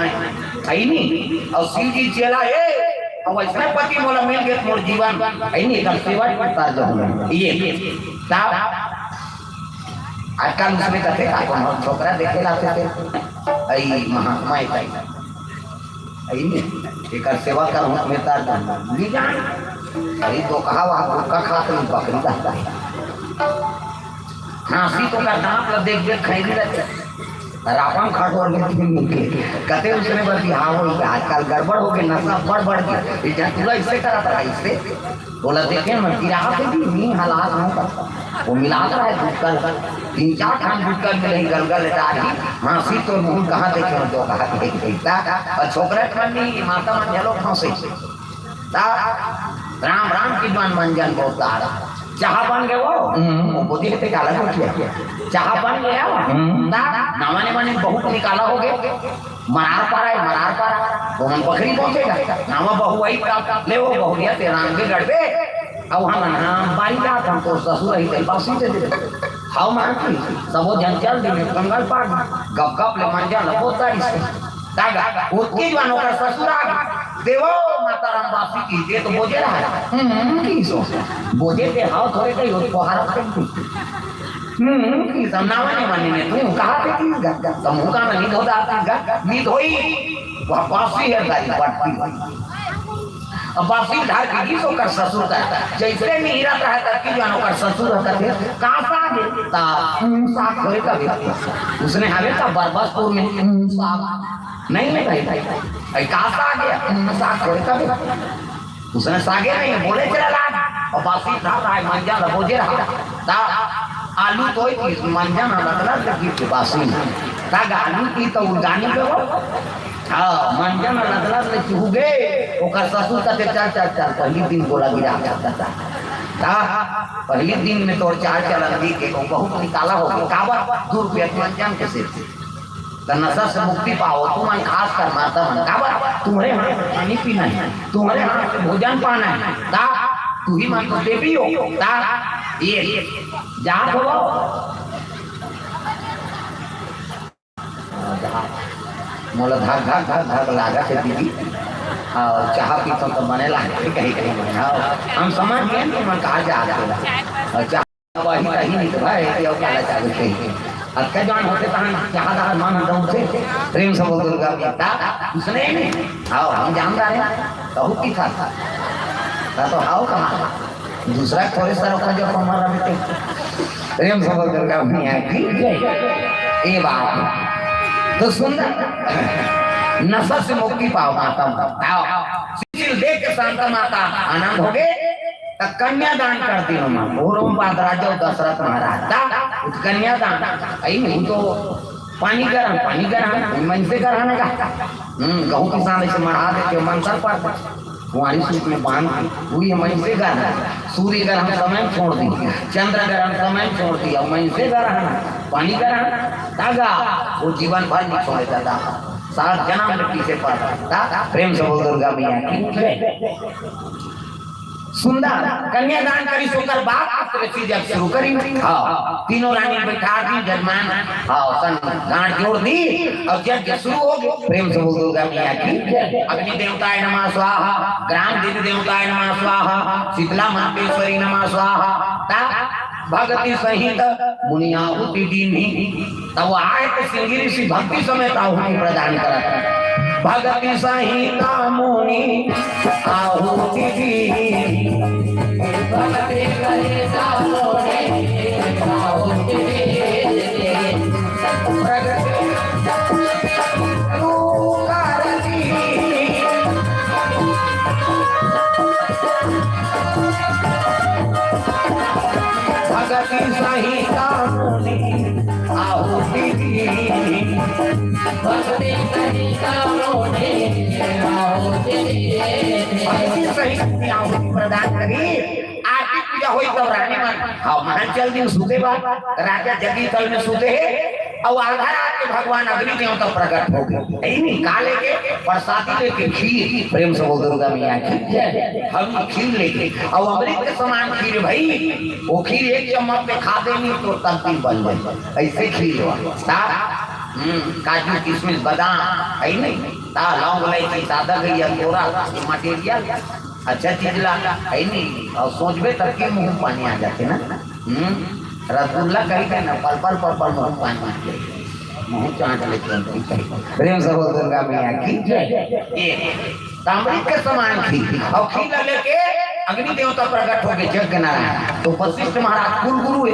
है नहीं?" अउ शिव जी चेला, "ए, अउ ऐसने पति मोला मिल गए, मोर जीवन, है नहीं, एकर सेवा कर दो।" ये, तब आजकल उसमें कथे का, कोनो छोकरा देखे ला थे, अई महात्मा है, अई नहीं, एकर सेवा कर, हम में तार दो। नहीं जान, अरे तो कहा, वहाँ गुटखा खात नहीं, बकरी का है। हाँसी तो का दांत ला देख देख खैरी रहते। रापन खटोर में दिन निकले। कते उसने बर बिहाव होई, आजकल गड़बड़ हो गए, नशा बढ़ बढ़ गया। ये जतुआ इससे करत रहा, इससे। बोला, "देखे मैं गिरा के भी नहीं हालात हूँ।" वो मिलात रहा है गुटखा, तीन चार ठान गुटखा मिले, गलगल डाली, हाँसी तो मुँह कहाँ देखे, तो कहा देख देखता। और छोकरा के मन नहीं, माता मन झलो फंसे। ता राम राम की मन मंजन बोलता रहा। चाहा बन गए वो? हम्म। वो बोझे के काला को किया? चाहा बन गया? हम्म। ता नावा ने मने बहुत निकाला हो गए। मरार पारा है, मरार पारा। वो मन बकरी पहुंचेगा। नावा बहु आई का, "ले वो बहुरिया ते राम के गढ़ पे।" अब वहाँ मन, "हाँ, बारी जात हम तो ससुर ही ते बासी दे दे।" हाव माँ की, सबो जन चल दिने, कंगल पाट, गप गप ले मंजन ला बोलता रहिस। तागा, ओतकी जुवार ओकर ससुर आ गे। देवो माता राम बासी की, ये तो बोझे रहा है। हम्म, की सो। बोझे ते हाव थोरे कही, वो कोहारा से की। हम्म, की सो, नावा नहीं माने ने, तू कहा थे की गा, गा, तमहू का नहीं धोदा थे गा, नहीं धोई। वह बासी है गाड़ी, बढ़ती। अब बासी धार के की सो कर ससुर का, जैसे नहीं रहता है, तब की जुवार ओकर ससुर रहता थे, कहाँ से आ गए? ता, हम्म, साग धोए का भी। उसने हवे ता बरबसपुर में, हम्म, साग। नहीं है भाई, भाई, भाई, कहाँ से आ गया? हम्म, साग धोए का भी। उसने सागे नहीं है, बोले चला लाग। और बासी धार रहा है, मंजन ला बोझे रहा। ता आलू तो ही मंजन लदलद ले गिर के बासी। ता आलू की तो उड़ानी पे वो। हाँ, मंजन लदलद ले चुहू गे, ओकर ससुर कहते, "चल, चल, चल, पहली दिन गोला गिरा के आता था।" ता पहली दिन में तोर चाल चलन दी के, वो बहुत निकाला हो गया। काबर? दू रुपया के मंजन के सिर से। तो नशा से मुक्ति पाओ, तुमन खास कर माता मन। काबर? तुम्हरे हाथ से पानी पीना है, तुम्हरे हाथ से भोजन पाना है। ता तू ही मन तो देवी हो। ता ये जात हो। मोला धक धक धक धक लागत है दीदी। और चाहा पीथों तो बने लागत है कहीं कहीं में। हाँ, हम समझ गए तुमन कहा जात हो। और चाहा वही कहीं नहीं तो भाई, ये क्या लगा चालू थे। अब क्या जान होते तहन चाहा दार मन दम से प्रेम से बोल दुर्गा माता, उसने नहीं। आओ, हम जानदार हैं, कहू की था। ता तो हाव कहाँ? दूसरा थोरे सर का जो कमर रखते। प्रेम से बोल दुर्गा मैया की जय। ये बात तो सुंदर। नशा से मुक्ति पाओ माता। आओ, शिशिर देख के शांता माता आनंद हो गए। त कन्यादान कर दिनो माँ। ओरोम बाद राजा दशरथ महाराज ता कन्यादान। आई नहीं तो पानी ग्रहण, पानी ग्रहण, मनसे ग्रहण का। हम्म, गहूं किसान ऐसे मढ़ा देते, मंत्र पढ़ते। कुंवारी सूत में बांध के, पूरी मनसे ग्रहण, सूर्य ग्रहण समय में छोड़ दी, चंद्र ग्रहण समय में छोड़ दी, अब मनसे ग्रहण, पानी ग्रहण, तागा, वो जीवन भर नहीं छोड़े दादा। सात जन्म में पीछे पड़ रहा था। प्रेम से बोल दुर्गा मैया की जय। सुंदर कन्यादान करिस, ओकर बाद पुत्र ऋषि जग शुरू करी। हाँ, तीनों रानी बैठा दी, जजमान, हाँ, सन गांठ जोड़ दी और यज्ञ शुरू हो गया। प्रेम से बोल दुर्गा मैया की जय। अग्नि देवताय नमः स्वाहा, ग्राम देवी देवताय नमः स्वाहा, शीतला मंतेश्वरी नमः स्वाहा। ता भगति सहित मुनि आहुति दीन्ही। तब आए तो सिंगी ऋषि भक्ति समेत आहुति प्रदान करत। भगति सहित मुनि आहुति दीन्ही। भगति सहित मुनि आहुति दीन्ही। प्रगति रूप आरती। भक्ति सहित आहुति प्रदान करी। आरती पूजा होई तब रानी मन, हाँ, महल चल दिन सुते बा, राजा जगी तल में सुते हे, अउ आधा रात के भगवान अग्नि देवता प्रकट हो गए। यही नहीं, का लेके? प्रसादी लेके, खीर। प्रेम से बोल दुर्गा मैया की जय। हम खीर लेके, अउ अमृत के समान खीर भाई, वो खीर एक चम्मच में खा देनी तो तब दिन बन जाए, ऐसे खीर हुआ। ता-, हम्म, काजू, किशमिश, बादाम, है नहीं? ता लौंग, इलायची, सादा गैया, तोरा, ये मटेरियल, अच्छा चीज ला, है नहीं? अउ सोचबे तब के मुंह पानी आ जाते ना। हम्म, रसगुल्ला कही थे ना, पल पल, पल पल मुंह पानी आ जाए, मुंह चाट लेते हैं। प्रेम से बोल दुर्गा मैया की जय। ये तांबरिक के समान खीर, अउ खीर ला लेके अग्नि देवता प्रकट हो गए, जग नारायण। तो वशिष्ठ महाराज कुल गुरु है,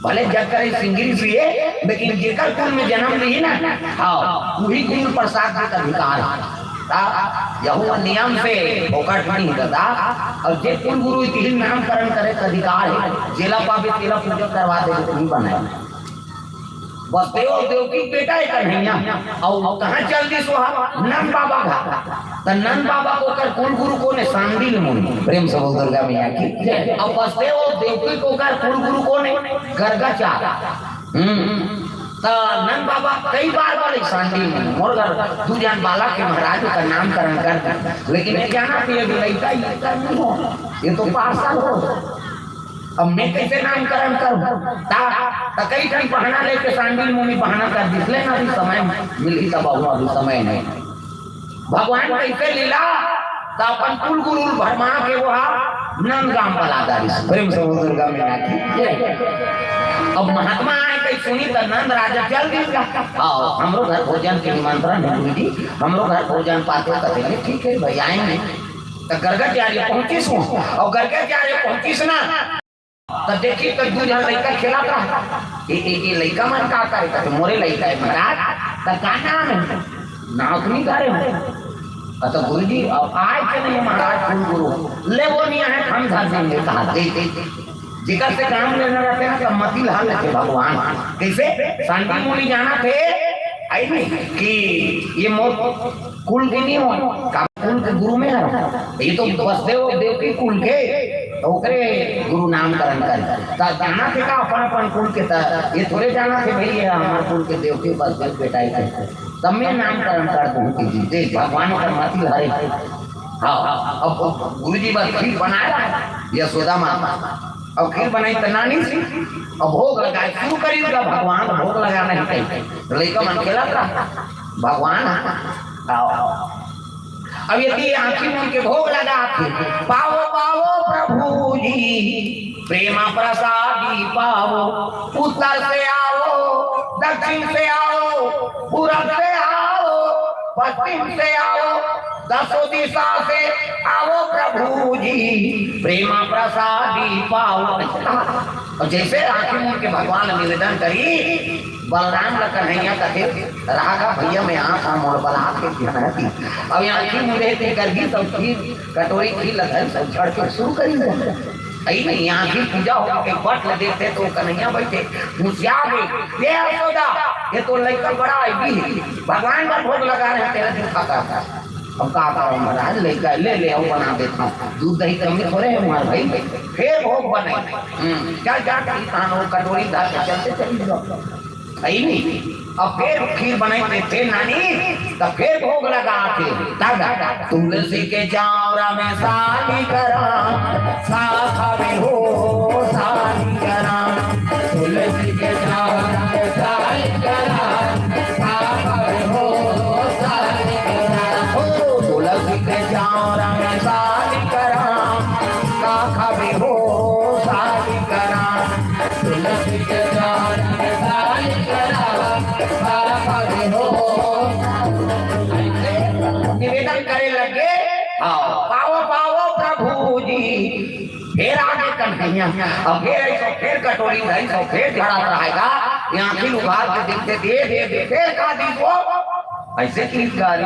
भले जग करे सिंगरी सिए, लेकिन जेकर कुल में जन्म ली ना, हाँ, वही कुल प्रसाद के अधिकार है। ता यहू नियम से फोकट नहीं रहता। अब जे कुल गुरु इतिही नामकरण करे के अधिकार है, जेला पावे तेला पूजा करवा दे, नहीं बनाए। बसदेव देवकी के बेटा है कन्हैया, अउ कहाँ चल दिस वहाँ? नंद बाबा घर। त नंद बाबा के ओकर कुल गुरु कोन है? सांडिल मुनि। प्रेम से बोल दुर्गा मैया की जय। अब बसदेव देवकी के ओकर कुल गुरु कोन है? गर्गाचार्य। हम्म। त नंद बाबा कई बार बोले, "सांडिल मुनि, मोर घर दू जन बालक के महाराज, ओकर नामकरण कर दे।" लेकिन ये जाना कि ये लड़का, ये लड़का नहीं हो, ये तो पार्सल हो। अब मैं कैसे नामकरण करूं? ता, ता कई ठन बहाना लेके सांडिल मुनि बहाना कर दिस, ले ना, अभी समय मिलही तब आऊं, अभी समय नहीं। भगवान कैसे लीला, ता अपन कुल गुरु भरमा के वो नंद गांव बला डारिस। प्रेम से बोल दुर्गा मैया की जय। अब महात्मा आए कई सुनी त नंद राजा चल दिस। आओ, हमरो घर भोजन के निमंत्रण है गुरु जी, हमरो घर भोजन पाते कथे, ठीक है भाई, आएंगे। त गर्गाचार्य पहुंचिस हूँ, अउ गर्गाचार्य पहुंचिस ना, त देखी त दू झन लइका खेलत रहा। ए, ए, ए लइका मन का करे? कथे, "मोरे लइका है महाराज।" "त का नाम है?" "नाम तो नहीं करे हो।" "अ, त गुरुजी, अब आए के नहीं महाराज, कुल गुरु।" "ले वो नहीं आए, हम धर देंगे," कहा, "दे, दे, दे।" जेकर से काम लेना रहते ना, त मति ला लेथे भगवान। कैसे? सांडिल मुनि जाना थे, आई नहीं कि ये मोर कुल के नहीं हो, का कुल के गुरु में है। ये तो बसदेव देवकी कुल के, ओकरे गुरु नामकरण कर। त जाना थे का अपन, अपन कुल के, त ये थोड़े जाना थे भाई, ये हमार कुल के देवकी बसदेव बेटा ही थे। तब मैं नामकरण कर दूं कि जी, देख भगवान का मति हरे। हाँ, अब गुरु जी बस खीर बनाया, यशोदा माता। अब खीर बनाई त नानी सी, अब भोग लगाए शुरू करी का भगवान भोग लगाना ही कही। लइका मन खेलत रहा, भगवान आओ। अब यदि आँखी मूंद के भोग लगा के, "पावो, पावो प्रभु जी, प्रेमा प्रसादी पावो, उत्तर से आओ, दक्षिण से आओ, पूरब से आओ, पश्चिम से आओ, दसों दिशा से आओ प्रभु जी, प्रेमा प्रसादी पावो।" और जैसे आँखी मूंद के भगवान निवेदन करी, बलराम ल कन्हैया कथे, "रहा का भैया, मैं आँख आ मोड़ बला के ध्यान है।" अब आँखी मूंदे ते कर दी, सब खीर, कटोरी खीर ल धरी, सब झड़ के शुरू करी। आई नहीं, आँखी पूजा हो के पट ल देखते तो कन्हैया बैठे, मुसिया गई, "ये यशोदा, ये तो लइका बड़ा है, भी भगवान का भोग लगा रहे हैं, तेरा दिल खाता है।" अब का करो महाराज, लइका ले, ले आओ, बना देता हूँ, दूध दही कमी थोड़े है हमारे भाई। फिर भोग बने, हम्म, चल जा, कहीं तानो कटोरी धर के चलते चली जाओ। सही नहीं। अब फिर खीर बनाई थे, फिर नानी, तब फिर भोग लगा के, दादा, "तुलसी के चावरा में साली करा, साखा में हो साली करा, तुलसी के चावरा में साली करा, साखा में हो साली करा, हो तुलसी के चावरा में साली करा, साखा में हो साली करा।" निवेदन करे लगे, हाँ, "पावो, पावो प्रभु जी।" फिर आगे कन्हैया, अब फिर ऐसो, फिर कटोरी धरी सो, फिर झड़त रहेगा, आँखी उघार के देखते, दे, दे, दे, फिर का दी वो? अइसे कि गारी,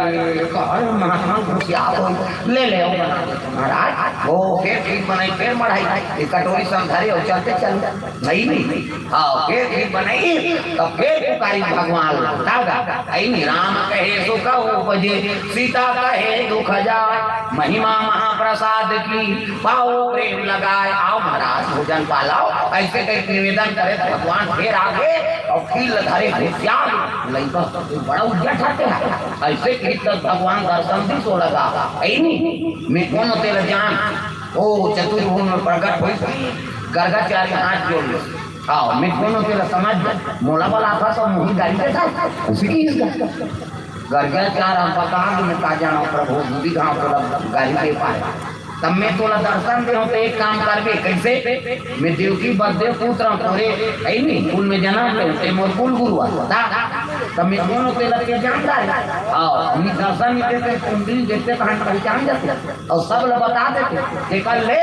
कहल महात्मा घुसियात होई, ले ले, अउ बना दे महाराज। वो फेर खीर बनाई, फेर मढ़ाई, ये कटोरी संग धरे अउ चलते चल, भई नहीं। हाँ, फेर खीर बनाई, तब फेर पुकारी भगवान ला। का गा? अइनी राम कहे सुख उपजे, सीता कहे दुख जाय, महिमा महाप्रसाद की, पाओ प्रेम लगाय। आओ महाराज, भोजन पालाओ। अइसे कहिके निवेदन करे त भगवान फेर आगे अउ खीर ल धरे घुसियागे। लइका बड़ा उद्या ठाते हे। अइसे कहिके भगवान दर्शन दिस ओला गा। अइनी, मैं कोन ओं तेला जान। ओ चतुर्भुज में प्रगट होइस, गर्गाचार्य हाथ जोड़ लिस। हाँ, मैं कोन ओं तेला समझ, मोला बलाथस अउ मोही गारी देथस। अइसे कहिस गा। गर्गाचार्य हम बता दे, मैं का जानव प्रभु, दूधी घाव तोला गारी दे पाय। तब मैं तोला दर्शन देहूं त एक काम करबे, कइसे? मैं देवकी बसदेव पुत्र हूं तोरे, अइनी, कुल में जनम ले, तैं मोर कुल गुरु हस। ता, तब मैं कोन ओं तेला तैं जान डारे। हाँ, मैं दर्शन नइ देते, कुंडली देखते त हम पहिचान जाते। अउ सब ला बता देते, तेकर ले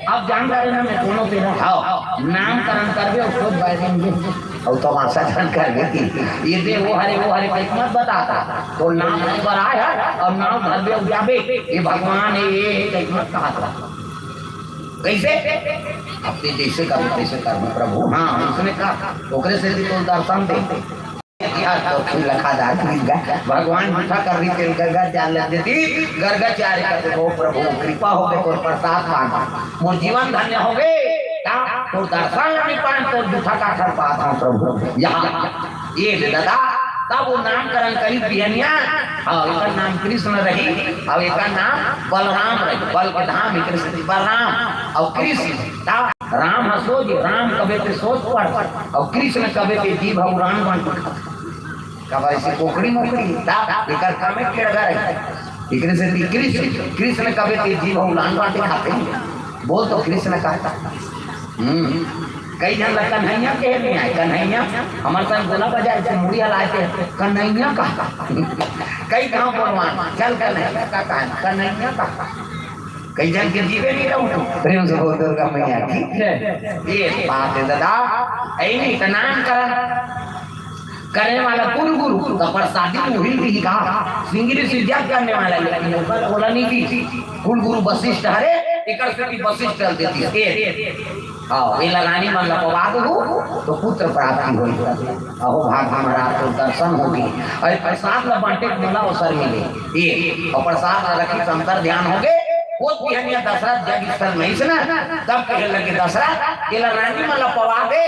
अब जान डारे ना मैं कोन ओं तेला। हाँ, नामकरण करबे अउ सोच बाय देंगे। अउ तमाशा झन करबे कि ये दे, वो हरे, वो हरे, कहिके मत बताता। तोर नाम नइ बराय हे अउ नाम धरबे अउ जाबे, ये भगवान हे, ये, ये कहिके मत कहा था। कइसे? अब तैं जइसे करबे, तइसे करबे प्रभु। हाँ, उसने कहा, ओकरे सेती तोला दर्शन दे। यार, तो फिर लखा दार की गा, भगवान जूठा कर रही तेल गरगर जान लग देती, गरगर चारे कर दे, ओ प्रभु, कृपा होगे, तोर प्रसाद पान, मोर जीवन धन्य होगे। का? तोर दर्शन नइ पान, तोर जूठा का कर पात हूं प्रभु। यहाँ, ये ले दादा, तब वो नामकरण करी बिहनिया, हाँ, एकर नाम कृष्ण रही, अउ एकर नाम बलराम रही, बल के धाम, कृष्ण बलराम, अउ कृष्ण, का? राम ह सोझ, राम कबे ते सोझ पड़, अउ कृष्ण कबे ते जीभ अउ राम बन। काबर अइसे कोकड़ी मोकड़ी, ता, एकर कामे टेड़गा रही। एकरे सेती कृष्ण, कृष्ण कबे ते जीभ अउ लान बाटे खाते। बोल तो कृष्ण का। हम्म। कई झन ला कन्हैया कहे नइ आय, कन्हैया, हमर संग गोला बाजार के मुड़ी हलाए थे, कन्हैया का। कई गांव बोलवान, चल कन्हैया का कहा, कन्हैया का। कई झन के जीवे नइ रहू तू। प्रेम से बोल दुर्गा मैया की। ये बात हे दादा, अइनी त नामकरण करे वाला कुल गुरु, त प्रसादी उही दिही का, सिंगरी से जग करने वाला, लेकिन ओकर ओला नइ दी। कुल गुरु वशिष्ठ हरे, एकर सेती वशिष्ठ ल देती। ए, हाँ, ये लगानी मन ला पवा दू, तो पुत्र प्राप्ति होई। अहो भाग महाराज, तोर दर्शन होगे। अउ प्रसाद ला बांटे के मोला अवसर मिले। ये, अउ प्रसाद ला रखी संतर ध्यान होगे। वो बिहनिया दशरथ जग स्थल में अइस ना, तब कहे लगे, दशरथ, ये लगानी मन ला पवा दे।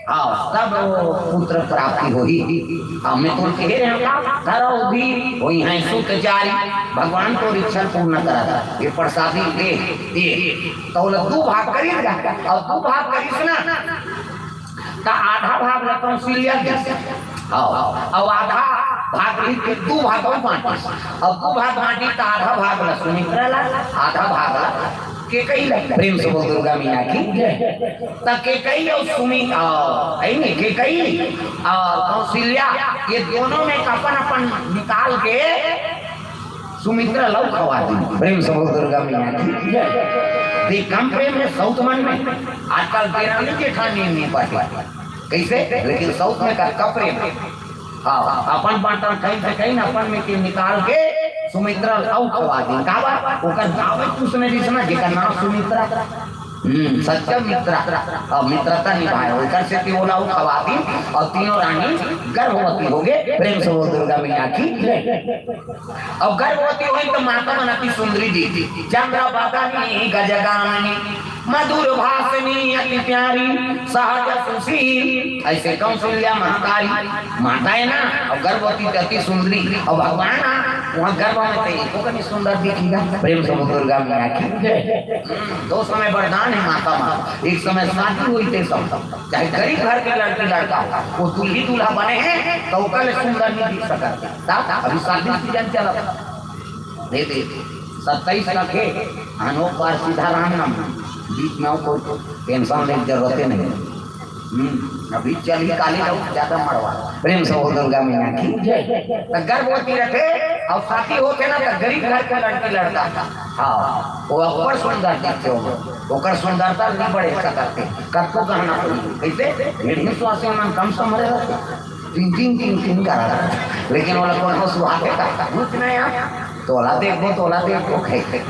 हाँ, तब वो पुत्र प्राप्ति होही। हाँ, मैं तोर कहे रहे का, धरौ धीर होइहैं सुत चारी, भगवान तोर इच्छा पूर्ण करत। ये प्रसादी दे, दे। त ओला दू भाग करिस गा, अउ दू भाग करिस ना, त आधा भाग ला कौशल्या दिस। हाँ, अउ आधा भाग लिख के दू भाग अउ बांटिस। अउ दू भाग बांटिस त आधा भाग ला सुमित्रा ला, आधा भाग ला केकई ला। प्रेम से बोल दुर्गा मैया की। त केकई अउ सुमि-, अ, है नी, केकई अउ कौशल्या, ये दोनों में अपन अपन निकाल के सुमित्रा लऊ खवा दी। प्रेम से बोल दुर्गा मैया की। दे कम प्रेम हे सौत मन में। आजकल देरानी जेठानी नइ पटे। कइसे? लेकिन सौत में का, का प्रेम हे। हाँ, अपन बांटन कहीं से कहीं ना, अपन में के निकाल के सुमित्रा लऊ खवा दी। काबर? ओकर जावे कुछ नहीं दिसना, जेकर नाम सुमित्रा। हम्म, सच्चा मित्र, अउ मित्रता निभाए, ओकर सेती ओला अउ खवा दी, अउ तीनों रानी गर्भवती होगे। प्रेम से बोल दुर्गा मैया की। अउ गर्भवती होइस त माता मन अति सुंदरी दिखिस, चंद्र बदनी गजगामिनी, मधुर भाषिणी अति प्यारी, सहज सुशील। अइसे कौशल्या महतारी, माता हे ना, अउ गर्भवती त अति सुंदरी, अउ भगवान ना, वहाँ गर्भ में ते एको कनी सुंदर दिखिस गा। प्रेम से बोल दुर्गा मैया की। हम्म, दो समय वरदान हे माता मन। एक समय शादी होइस ते सब, चाहे गरीब घर के लड़की लड़का हो, वो दुल्ही दूल्हा बने हे, त ओकर ले सुंदर नइ दिख सकत। ता अभी शादी सीजन चलत हे। दे दे, सत्ताईस रखे, अनोप बार सीधा राम नाम, बीच में अउ कोई टेंशन ले जरूरते नहीं। हम्म, अभी चल ही काली लोग ज्यादा मरवा। प्रेम से बोल दुर्गा मैया की। त गर्भवती रखे अउ शादी होथे ना, त गरीब घर के लड़की लड़का, हाँ, वो अब्बड़ सुंदर दिखथे हो, ओकर सुंदरता नइ बढ़े सकत हे। कतको गहना पहिर, कइसे? भेड़िन स्वासी मन कम समरे रथे। टिंग टिंग टिंग टिंग करत। लेकिन ओला कोनो सुहाथे का कुछ नहीं आ। तोला देखबो, तोला देखबो,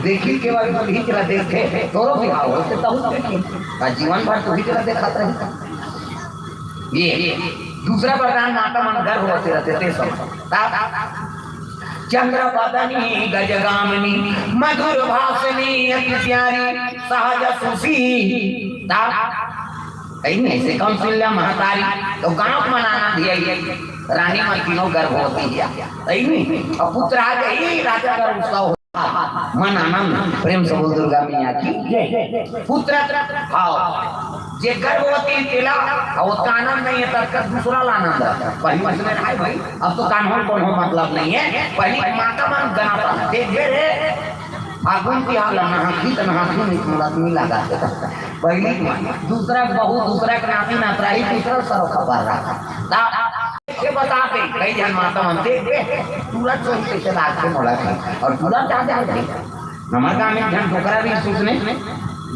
देखी केवल दुल्ही ला देखे, तोरो बिहाव होथे तहू देखी। का जीवन भर तुही ला देखत रही। ये दूसरा वरदान, माता मन गर्भवती रहिथे ते सब। ता चंद्र बदनी गजगामिनी, मधुर भाषिणी अति प्यारी, सहज सुशील। ता अइसे कौशल्या महतारी, तो गाँव म आनंद हे, रानी मन तीनों गर्भवती हे। अइसे अब पुत्र आ जाही, राजा का उत्सव होही। मन आनंद, प्रेम से बोल दुर्गा मैया की जय। पुत्र, हाँ, जे गर्भवती तेला, अब उसका आनंद नहीं है, तब तक दूसरा ला आनंद रहता है। पहली उसमें, हाय भाई, अब तो कान्हो कोनो मतलब नहीं है, पहली माता मन गनात हे, देख बे रे, फागुन तिहार ला नहाथी त नहाथी में मोला तो नहीं लगा। पहली दूसरा के बहू, दूसरा के नाती नातराही, दूसरा सरो खबर रहा। ता ये बता दे, कई झन माता मन देख बे, तुरंत सोई कैसे लागथे मोला के। और तुरंत आ जाए भाई। हमारे गाँव में एक झन डोकरा भी सुसने,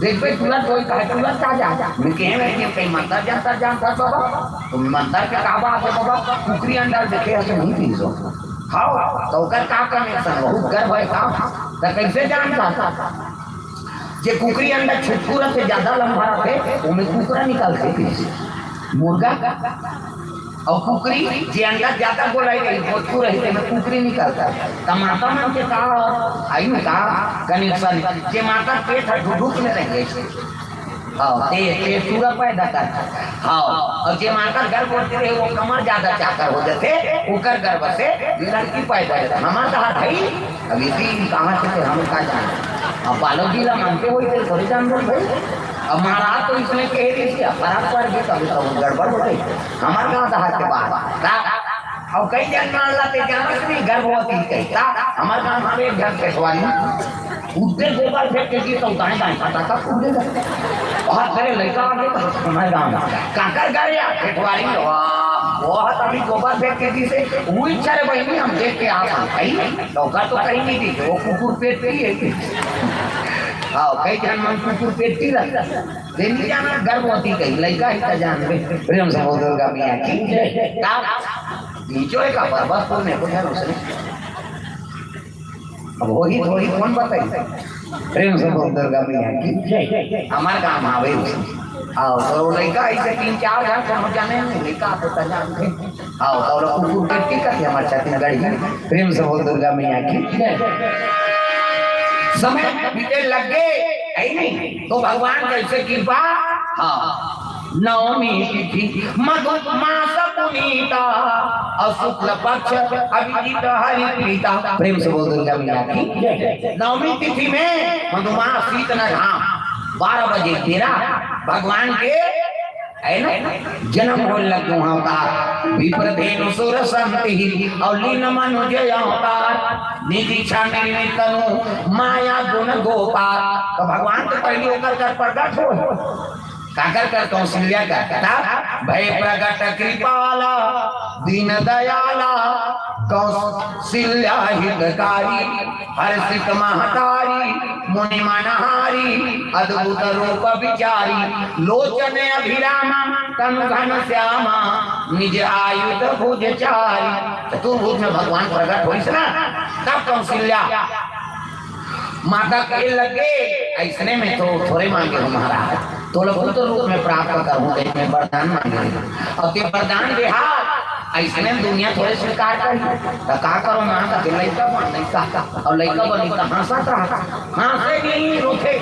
देख बे, तुरंत सोई कहे, तुरंत आ जा। मैं कहे, मैं कहीं मंतर जंतर जानता बाबा, तो मंतर के का बात है बाबा? कुकरी अंडा देखे हसे नहीं पी सो। हाँ, तो ओकर का connection? बहुत गर्व है का? तो कैसे जानता? जे कुकरी अंडा छुटकू रथे, ज्यादा लंबा रथे, ओमे कुकरा निकलथे। मुर्गा और कुकरी, जे अंडा ज्यादा गोलाई रही, मोटकू रही, तेमे कुकरी निकलता। त माता मन के का, आई में का connection? जे माता पेट है, ढुढुक में रह गई। हाँ, ते, ते पूरा पैदा करता। हाँ, और जे माता गर्भ होती रहे, वो कमर ज्यादा चाकर हो जाते, ओकर गर्भ से लड़की पैदा होता। हमार कहा भाई, अब इसी कहाँ से थे, हम का जाने? अब बालक जी ला मानते हो, इधर थोड़ी जान दो भाई। अब महाराज तो इसमें कह रही थी, अब खराब कर दी, तभी तो गड़बड़ हो गई। हमार गाँव दहार के बाहर। का? अब कई जन मान ला, ते जानत नहीं, गर्भवती कही। का? हमार गाँव में एक घर पेशवारी, उठते गोबर फेंक के दी, तो दाएं दाएं फटाका फूट गया। बहुत सारे लड़का आ गए, तो हमारे गाँव में। काकर घर या पेशवारी, वाह, बहुत अभी गोबर फेंक के दी से, वो इच्छा रे बहनी, हम देख के आप आई। तो ओकर तो कहीं नहीं दिखे, वो कुकुर पेट की है। हाँ, कई जन मन कुकुर पेट की रहता। जे नहीं जाना, गर्भवती कही, लड़का ही का जान दे। प्रेम से बोल दुर्गा मैया की जय। का नीचो एक परबतपुर में कुछ है उसने। अब वही थोड़ी कौन बताई? प्रेम से बोल दुर्गा मैया की जय। हमार गाँव में आवे उसने। आओ, तो लड़का ऐसे तीन चार घर से हम जाने नहीं, लड़का तो का जान दे। आओ, तो लोग कुकुर के टिकट है हमारे छत्तीसगढ़ की। प्रेम से बोल दुर्गा मैया की जय। समय बीते लग गए, है नहीं? तो भगवान कैसे कृपा? हाँ, नवमी तिथि मधु मास पुनीता, और शुक्ल पक्ष अभिजीत हरि प्रीता। प्रेम से बोल दुर्गा मैया की जय। नवमी तिथि में मधुमास शीत न घाम, बारह बजे तेरा भगवान के है ना? जन्म होय लग गो अवतार, विप्र धेनु सुर संत ही, और लीन मनुज अवतार, निज इच्छा निर्मित तनु, माया गुण गोपाल। तो भगवान तो पहली होकर कर प्रकट हो, काकर कर कौशल्या का, का? भय प्रगट कृपाला, दीन दयाला, कौशल्या हितकारी, हर्षित महतारी, मुनि मनहारी, अद्भुत रूप विचारी, लोचन अभिरामा, तनु घन श्यामा, निज आयुध भुज चारी। चतुर्भुज में भगवान प्रकट होइस ना, तब कौशल्या माता कहे लगे, ऐसने में तो थोड़े मांगे हो महाराज, तोला पुत्र रूप में प्राप्त करहूं, ते मैं वरदान मांगे हो। अब ते वरदान देहा, ऐसने में दुनिया थोड़े स्वीकार करी। तो का करो माँ का, लइका बन, लइका। और लइका बनी तो हंसत रहा, हंसे नहीं, रोते।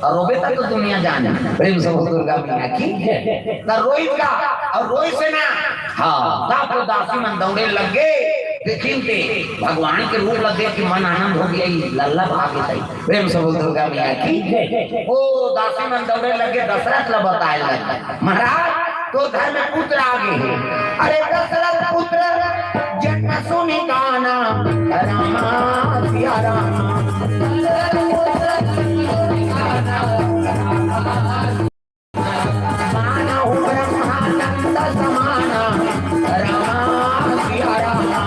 और रोबे तक तो दुनिया जाने। प्रेम से बोल दुर्गा मैया की जय। तो रोई का, और रोई से ना, हाँ, तब तो दासी मन दौड़े लग गए। देखिन ते भगवान के रूप ला देख के मन आनंद हो गया, ई लल्ला भागे सही। प्रेम से बोल दुर्गा मैया की जय। ओ दासी मन दौड़े लगे, दशरथ ला बताए लगे, महाराज, तो घर में पुत्र आ गए हैं। अरे दशरथ पुत्र जन्म सुनि काना, रामा सिया रामा। मानहु ब्रह्मानंद समाना, रामा सिया रामा।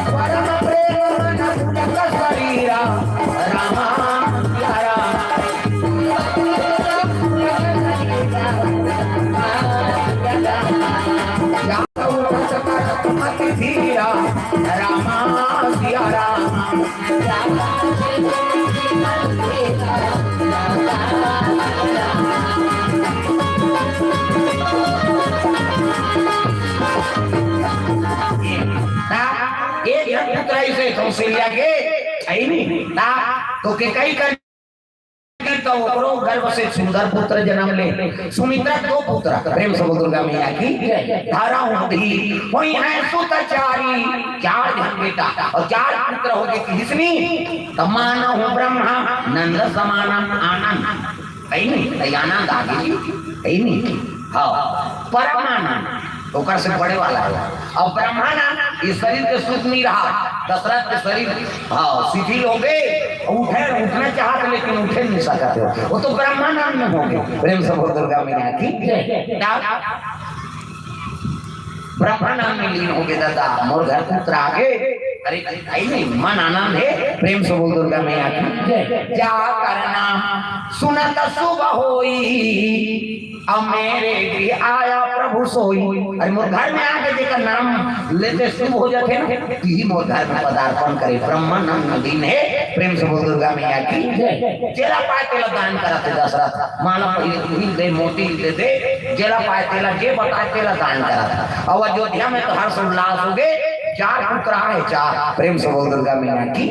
परम प्रेम मन पुलक शरीरा, रामा सिया रामा। एक झन पुत्र अइसे कौशल्या के, अइ नहीं, ता, तो केकई कर, तो ओकरो गर्भ से सुंदर पुत्र जन्म ले। सुमित्रा दो पुत्र, प्रेम से बोल दुर्गा मैया की। धरहु धीर होइहैं सुत चारी, चार झन बेटा अउ चार पुत्र होगे किहिसनी, त मानहु ब्रह्मा नंद समानन आनंद। अइ नहीं, अइ आनंद आगे जी, अइ नहीं। हाँ, परमानंद, ओकर से बड़े वाला हे। अउ ब्रह्मानंद, ये शरीर के सुख नहीं रहा, दशरथ के शरीर, हाँ, शिथिल होगे, उठे, उठना चाहत लेकिन उठे नहीं सकत हे, वो तो ब्रह्मानंद में होगे। प्रेम से बोल दुर्गा मैया की। क्या? ब्रह्मानंद में लीन होगे दादा, मोर घर पुत्र आगे। अरे, अइ नहीं, मन आनंद हे, प्रेम से बोल दुर्गा मैया की। जाकर नाम सुनत शुभ होई, अब मेरे गृह आया प्रभु सोई। अरे मोर घर में आके जेकर नाम लेते शुभ हो जाथे ना, तिही मोर घर में पदार्पण करे, ब्रह्मानंद में लीन हे, प्रेम से बोल दुर्गा मैया की। जेला पाय तेला दान करत हे दशरथ, माला पहिरे तुही दे, मोती दे दे, जेला पाय तेला, जे बताय तेला दान करत हे। अउ अयोध्या में तो हर्ष उल्लास होगे, चार पुत्र आए, चार, प्रेम से बोल दुर्गा मैया की।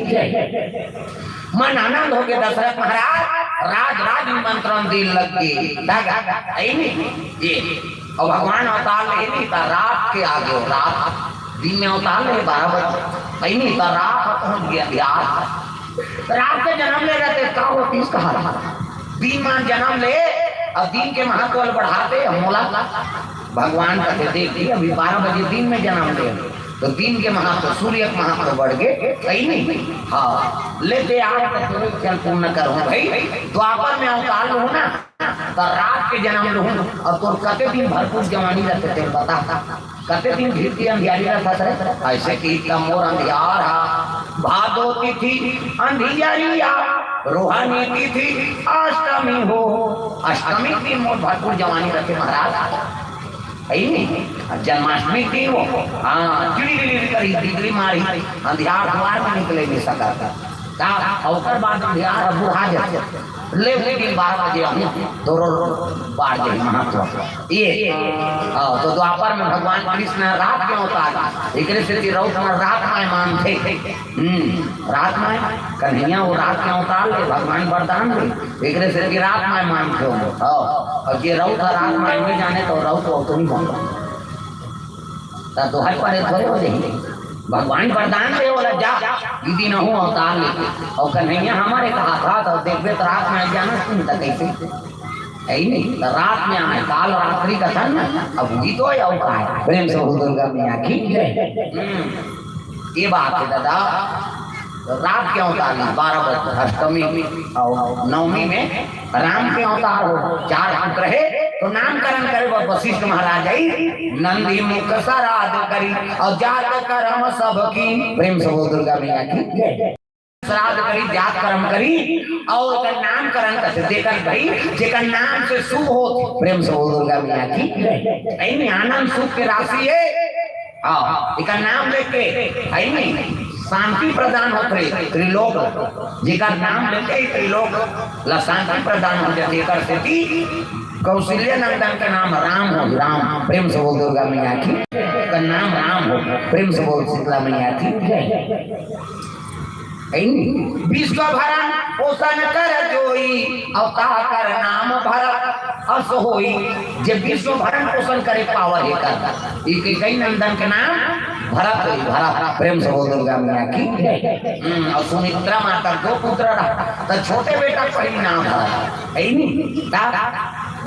मन आनंद होगे दशरथ महाराज, राज राज निमंत्रण दीन लग गे। धागा, अइ नहीं, ये, अउ भगवान अवतार ले नहीं, त रात के आगे हो, रात, दिन में अवतार ले बारह बजे, अइ नहीं, त रात पहुंच गे, अंधियार। रात के जन्म ले रहते, का होतीस कहा रहा? दिन मान जन्म ले, अउ दिन के महत्व ल बढ़ाते, हम मोला भगवान कथे, देख ली, अभी बारह बजे दिन में जन्म ले, तो दिन के महत्व, सूर्य के महत्व बढ़ गे, सही नहीं? हाँ, ले दे आए तो तोरे चल पूर्ण करूँ भाई, द्वापर में अवतार लूँ ना, तो रात के जन्म लूँ, अउ तोर कते दिन भरपूर जवानी रहते, तेरे बता, कते दिन घिरती अंधियारी रहता रे? अइसे कि इतना मोर अंधियार हा, भादो तिथि अंधियारिया, रोहिणी तिथि अष्टमी हो, अष्टमी के दिन मोर भरपूर जवानी रहते महाराज। अइ नहीं? अब जन्माष्टमी के दिन वो, हाँ, चिड़ी चिड़ी करी, बिजली मारी, अंधियार दुआर में निकले नहीं सकत। का, ओकर बाद अंधियार अब बुढ़ा जाथे। ले उही दिन बारह बजे आहूँ, तोरो बाढ़ जाही महत्व। ये, हाँ, तो द्वापर में भगवान कृष्ण रात के अवतार, एकरे सेती रउत में रात माय मानथे। हम्म, रात माय, कन्हैया वो रात के अवतार ले, भगवान वरदान दे, एकरे सेती रात माय मानथे। हाँ, अउ जे रउत ह रात माय नहीं जाने तो रउत वो तो नहीं मानता। त दोहाई पड़े थोड़े हो जाही। भगवान वरदान दे बोला, "जा, दीदी नहूँ अवतार लेके।" अउ कन्हैया हमारे कहा था, तो देखबे तो रात में आ जाना, सुन तक कैसे? है ही नहीं। तो रात में आए, काल रात्रि का था ना, अब वही तो है अवतार। प्रेम से बोल दुर्गा मैया की जय। हम्म, ये बात है दादा, रात के अवतार नहीं, बारह बजे अष्टमी और नवमी में राम के अवतार हो, चार पुत्र हे, तो नामकरण करे बर वशिष्ठ महाराज आई, नंदी मुख श्राद्ध करी, अउ जात करम सब की, प्रेम से बोल दुर्गा मैया की जय। श्राद्ध करी, जात करम करी, अउ एकर नामकरण कथे, जेकर भाई, जेकर नाम से शुभ हो, प्रेम से बोल दुर्गा मैया की जय। ऐ में आनंद सुख के राशि हे, हाँ, एकर नाम लेके, है नहीं, शांति प्रदान होत हे त्रिलोक ल। जेकर नाम लेके ही त्रिलोक ल शांति प्रदान हो जाथे। एकर सेती कौशल्या नंदन के नाम राम हो, राम। प्रेम से बोल दुर्गा मैया की। एकर नाम राम हो, प्रेम से बोल शीतला मैया की। है नहीं? विश्व भरण पोषण कर जोई, अउ ताकर नाम भरत अस होई। जे विश्व भरण पोषण करे पावर हे कर, ई कैकई नंदन के नाम भरत होई, भरत। प्रेम से बोल दुर्गा मैया की। हम्म, अउ सुमित्रा माता दो पुत्र रहा, त छोटे बेटा पहिली नाम भरत, है नहीं? ता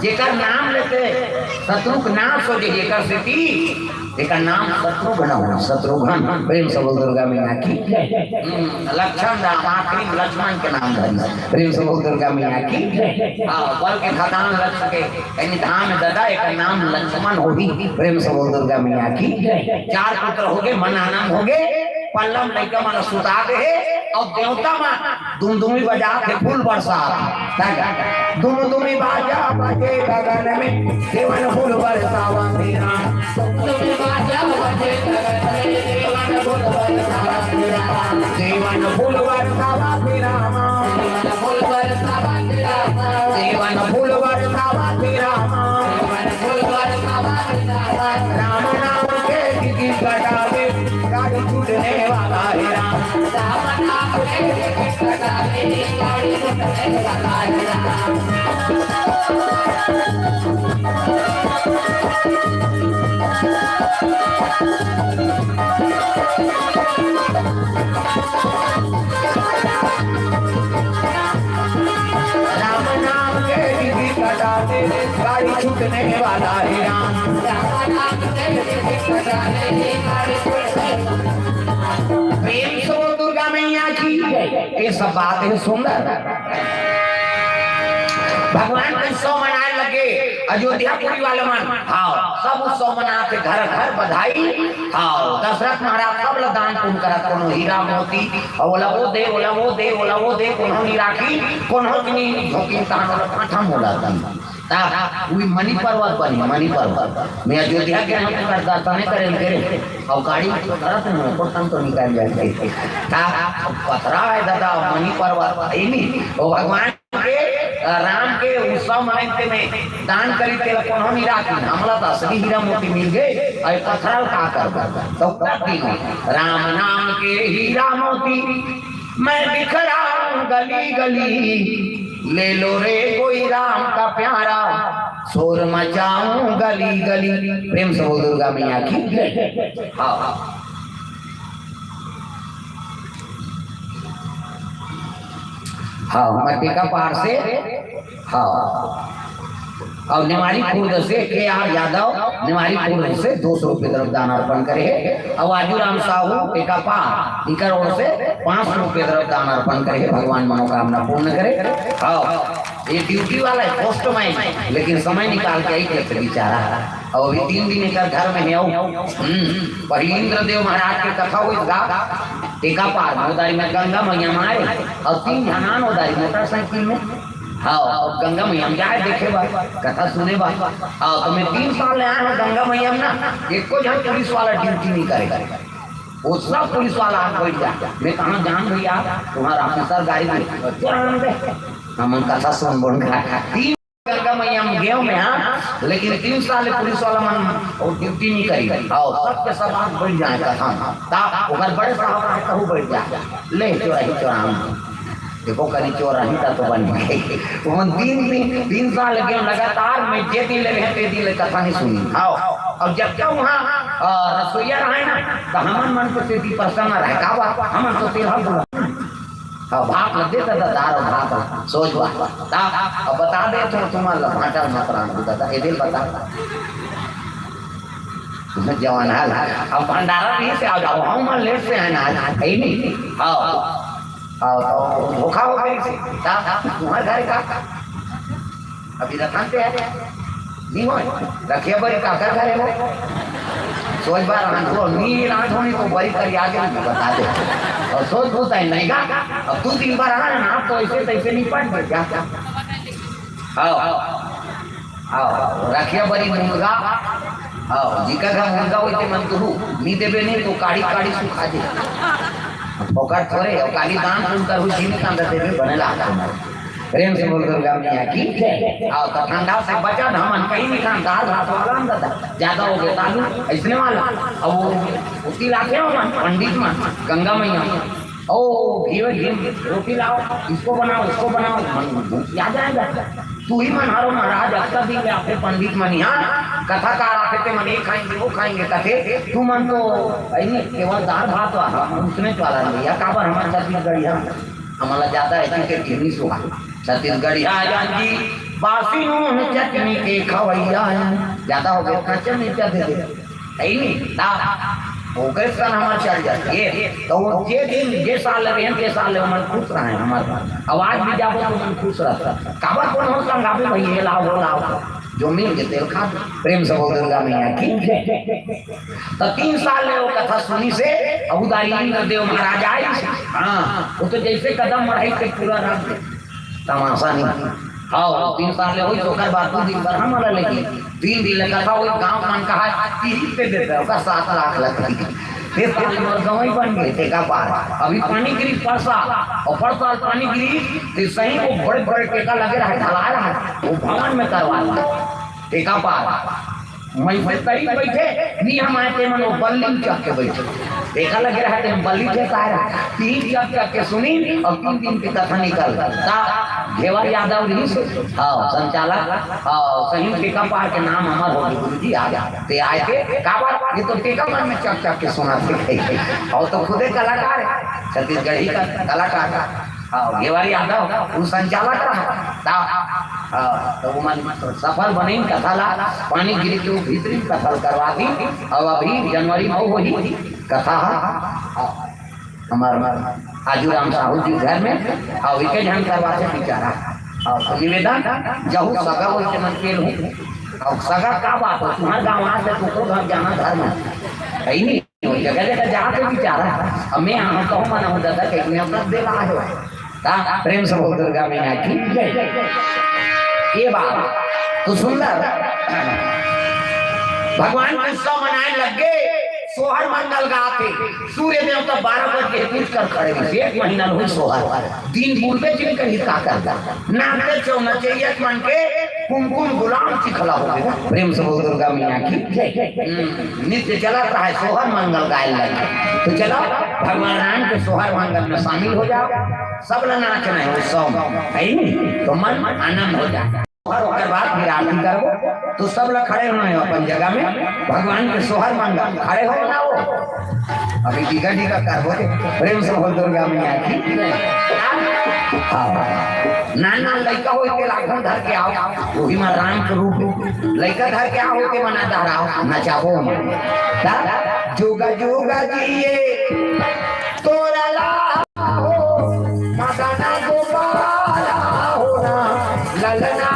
जेकर नाम लेते शत्रु के नाश हो जाए, एकर सेती एकर नाम शत्रुघ्न हो, शत्रुघ्न। प्रेम से बोल दुर्गा मैया की। हम्म, लक्षण राम, आखिरी में लक्ष्मण के नाम धरी। प्रेम से बोल दुर्गा मैया की। हाँ, बल के खदान लक्ष्य के, यानी धाम दादा, एकर नाम लक्ष्मण होही। प्रेम से बोल दुर्गा मैया की। चार पुत्र होगे, मन आनंद होगे, पल्लम लइका मन सुता दे हे, अउ देवता मन दुमदुमी बजा के फूल बरसा। दुमदुमी बाजा बजे गगन में, देवन फूल बरसावा तेरा। दुमदुमी बाजा बजे गगन में, देवन फूल बरसावा तेरा। देवन फूल बरसावा तेरा। देवन फूल बरसावा तेरा। देवन फूल बरसावा तेरा। देवन फूल बरसावा तेरा। राम नाम के गीत गटावे, गाड़ी छूटने वाला है राम। राम नाम के कटाने गाड़ी छूटने वाला है राम। राम नाम के विधि कटाते गाड़ी छूटने वाला है राम। राम नाम के विधि कटाते गाड़ी छूटने वाला है। प्रेम से बोल दुर्गा मैया की जय। ये सब बात है सुंदर। भगवान के उत्सव मनाए लगे अयोध्यापुरी वाले मन। हाँ, सब उत्सव मनाते, घर घर बधाई। हाँ, दशरथ महाराज सब ला दान पुण्य करत, कोनो हीरा मोती, अउ ओला वो दे, ओला वो दे, ओला वो दे, कोनो नी राखी, कोनो नी झोंकी तान ओला पाछा मोला दी। ता, उही मणि पर्वत बनी, मणि पर्वत। मैं अयोध्या के हम कर दर्शन करे गे, अउ गाड़ी करत नहीं, को तंग तो निकल जाए। ता, पथरा है दादा, मणि पर्वत, है नी? वो भगवान के, अ, राम के उत्सव मनाते में दान करी तेला कोनो नी राखी, हमला तो असली हीरा मोती मिल गए, अउ पथरा का करबो? तो का कीनो, राम नाम के हीरा मोती, मैं बिखराऊं गली गली, ले लो रे कोई राम का प्यारा, शोर मचाऊं गली गली। प्रेम से बोल दुर्गा मैया की जय। हाँ, हाँ। हाँ, मैं टेका पार से, हाँ। अउ नेवारी खुर्द से के आर यादव, नेवारी खुर्द से दो सौ रुपये द्रव्य दान अर्पण करे हे। अउ आजू राम साहू टेका पार, इकर ओर से पाँच सौ रुपये द्रव्य दान अर्पण करे हे। भगवान मनोकामना पूर्ण करे। हाँ, ये ड्यूटी वाला है, पोस्टमैन, लेकिन समय निकाल के आई, कैसे बेचारा। अउ अभी तीन दिन एकर घर में हे। अउ, हम्म, पहले इंद्रदेव महाराज के कथा होइस गा, टेका पार, उधारी में गंगा मैया मारे, अउ तीन झन आन उधारी मोटरसाइकिल में। हाँ, अउ गंगा मैया में जाए देखे बा, कथा सुने बा। हाँ, तो मैं तीन साल ले आए हंव गंगा मैया में ना, एको झन पुलिस वाला ड्यूटी नहीं करे। वो सब पुलिस वाला आके बैठ जा। मैं कहा, "जान भैया, तुम्हारा ऑफिसर गाड़ी में चोर आन दे।" हमन कथा सुन बोल रहा। तीन गंगा मैया में गेंव में, हाँ, लेकिन तीन साल ले पुलिस वाला मन वो ड्यूटी नहीं करी। आओ, सबके सब आंख बन जाए कथा में। ता ओकर बड़े साहब आए, कहू बैठ जा। ले चोराही चोराम। देखो, करी चोराही ता तो बन गई। वो तीन दिन, तीन साल ले गेंव लगातार, मैं जे दिन ले रहे, ते दिन ले कथा नहीं सुनी। आओ, अब जब तक वहाँ, अ, रसोईया रहे ना, तो हमन मन को सेती प्रसन्न रहे। का बा? हमन तो तेल हम हाँ, भात ल दे त दार अउ भात ल, सोच बा। ता, अब बता दे तो तुमन ल भांटा मत रांध दे, ए दिल बता। जवान हाल, अब भंडारा नहीं से आ जाओ, हम मन लेट से आए ना आज, है नहीं? हाँ, हाँ, तो धोखा हो गई से। ता, तुम्हारे घर का? अभी रतन ते हे, नहीं होय। रखिया बरी काकर घर हे वो? सोच बार रांधो, नी रांधो नहीं तो बरी कर आगे नहीं बता दे। अउ सोच बहुत है नहीं का? अब तू दिन भर रहा ना, तो ऐसे तैसे नहीं पट गया। हाँ, हाँ, रखिया बरी मुनगा, हाँ, जिका घर मुनगा होते मन तुहू, नी देबे नहीं तो काढ़ी काढ़ी सुखा दे। ओकर थोरे, अउ काली दान पुण्य करहू, जिन कांदा देबे बने लागत। प्रेम से बोल दुर्गा मैया की जय। आओ, तो ठंडा से बचन, हमन कहीं नहीं खान, दाल भात वाला न दादा, ज्यादा हो गया, दालू ऐसने वाला। अब वो होती लाते हो मन, पंडित मन, गंगा मैया, ओ घी में घी में रोटी लाओ, इसको बनाओ, उसको बनाओ, मन याद आएगा। तू ही मन हरो महाराज, अब तक दिन में आपके पंडित मन यहाँ कथाकार आते थे, मन ये खाएंगे, वो खाएंगे, कथे, तू मन तो, ऐ नहीं, केवल दाल भात वाला, उसने वाला नहीं, या काबर हमारे छत्तीसगढ़ यहाँ हमला ज्यादा एजुकेटेड नहीं सुहा। छत्तीसगढ़िया यार जी, बासी नून चटनी के खवैया है। ज्यादा हो गए, खर्चा नहीं कर देते। है ही नहीं, ना। ओकर सन हमार चल जाती है। तो वो जे दिन, जे साल लगे हैं, जे साल ले मन खुश रहे हमार। अब आज भी जाबो तो मन खुश रहता। काबर कोनो संग आवे भई, ये लाओ, वो लाओ। जो मिल के तेल खा। प्रेम से बोल दुर्गा मैया की जय। तो तीन साल ले वो कथा सुनी से, अब उदारी इंद्रदेव महाराज आए। हाँ, वो तो जैसे कदम बढ़ाई के पूरा रात दे। तमाशा नहीं। हाँ, तीन साल ले होई, तो ओकर बाद दू दिन बर हमला लेगी। तीन दिन ले कथा होई, गांव मन कहा, "तीन पे देते, ओकर सात लाख लगती।" ये साल मोर गंवई बन गए, टेका पार। अभी पानी गिरी परसा, और परसा पानी गिरी, तो सही वो बड़े बड़े टेका लगे रहा, ढला रहा, वो भवन में करवा दिया। टेका पार। मैं से तरी बैठे, नियम आए ते मन वो बल्ली में चढ़ के बैठे। देखा लगे रहा, तेन बल्ली के सारा तीन चक चक के सुनी अउ तीन दिन के कथा निकल। का घेवर यादव रहिस, हाँ, संचालक, हाँ, सही टेका पार के नाम अमर होगे, गुरुजी आ गया। ते आए के, का बात, ये तो टेका मन में चक चक के सुना थे। अउ तो खुदे कलाकार हे, छत्तीसगढ़ी का कलाकार। हाँ, घेवर यादव, वो संचालक रहा। ता, हाँ, तो वो मन सफल बने कथा ला, पानी गिरी के वो भीतरी कथा करवा दी। अउ अभी जनवरी में होही कथा, हाँ, हमार आजू राम साहू जी घर में, अउ एके झन करवा से बिचारा। अउ निवेदन, जहू सगा होई के मन के रहू, अउ सगा का बात हो, तुम्हार गाँव आ से कुकरो घर जाना धर्म हे, है नहीं? जगह जगह जाके बिचारा। अब मैं यहाँ कहूँ मना हो जाता कि मैं अपना दिल आए हो। हाँ, प्रेम से बोल दुर्गा मैया की जय। ये बात तो सुंदर। भगवान के उत्सव मनाए लग गे, सोहर मंगल गाथे। सूर्य देवता बारह बज के पूछ कर खड़े हुए, एक महीना लो सोहर। दिन बुड़बे जिन कहीं का कर दा। नाचते चौना चाहिए मन के कुमकुम गुलाम चिखला हो गया। प्रेम से बोल दुर्गा मैया की जय। हम्म, नृत्य चलत रहा है, सोहर मंगल गाए लगे। तो चलो, भगवान राम के सोहर मंगल में शामिल हो जाओ। सब ला नाचना है उत्सव में, है नहीं? तो मन आनंद हो जाए। और ओकर बाद फिर आरती करबो, तो सब ला खड़े होना है अपन जगह में। भगवान के सोहर मंगल, खड़े हो ना हो। अभी डीगा डीगा करबो, प्रेम से बोल दुर्गा मैया की। हाँ, नान नान लइका होई के लाखन धर के आओ, वही में राम के रूप लइका धर के आओ के मना दहराओ, नचाबो मन। ता, जुगा जुगा जिए तोरा ला हो, मदन गोपाला हो ना, ललना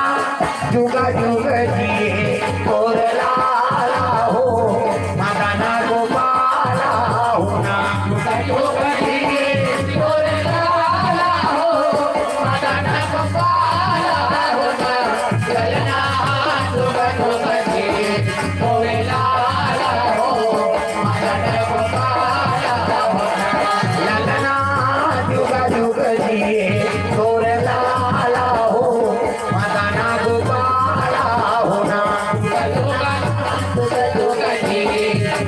जुगा जुग जिए तोर लाला हो, मदन गोपाला हो ना। जुगा जुग जिए तोर लाला हो, मदन गोपाला हो ना, ललना जुगा जुग जिए तोर लाला हो, मदन गोपाला हो ना। ललना जुगा जुग जिए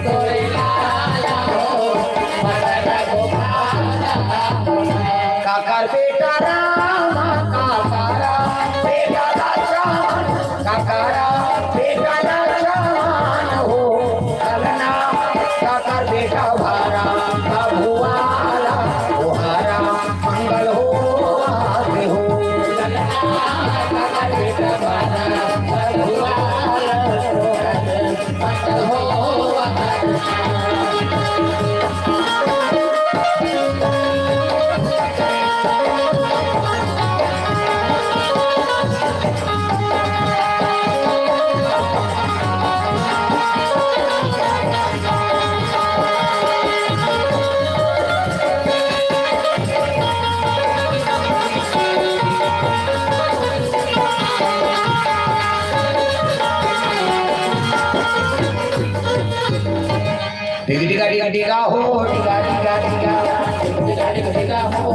तोर लाला हो, मदन गोपाला हो ना। काकर बेटा राम, काकर बेटा लक्ष्मण, काकर बेटा लक्ष्मण हो, ललना काकर बेटा भरा, भगवाला ओ हरा। मंगल हो आगे हो। टिक टिका टिक टिका हो, टिका टिका टिका, टिका टिका टिका हो।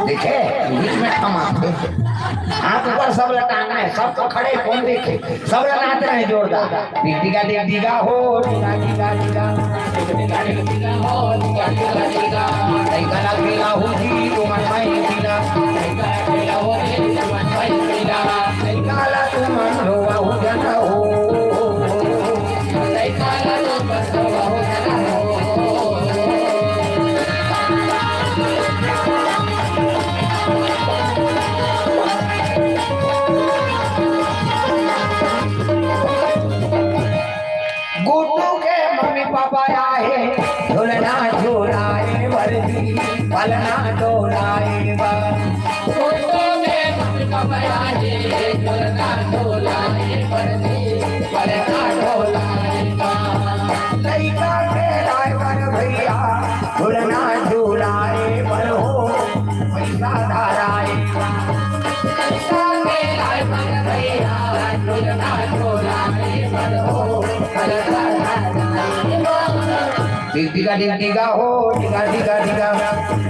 देखे, बीच में थमा। हाथ ऊपर, सब लटाना है, सब तो खड़े, कौन देखे? सब ला नाच रहे हैं जोरदार। टिक टिका टिक टिका हो, टिका टिका टिका। टिक टिका टिक टिका हो, टिका टिका टिका। लइका ला खिलाहू जी, तुमन माई पीला। लइका ला खिलाहू जी, तुमन माई पीला। लइका ला तुमन रोवाहू जन हो। लइका ला तुमन रोवाहू जन हो। गुड्डू के मम्मी पापा आए, झुलना झुलाए बर जी, पलना डोलाए बर। गुड्डू के मम्मी पापा आए, झुलना झुलाए बर जी, पलना डोलाए बर। लइका खेलाए बर भैया, झुलना झुलाए बर हो, पैसा धराए बर। टिक टिका टिक टिका हो, टिका टिका टिका।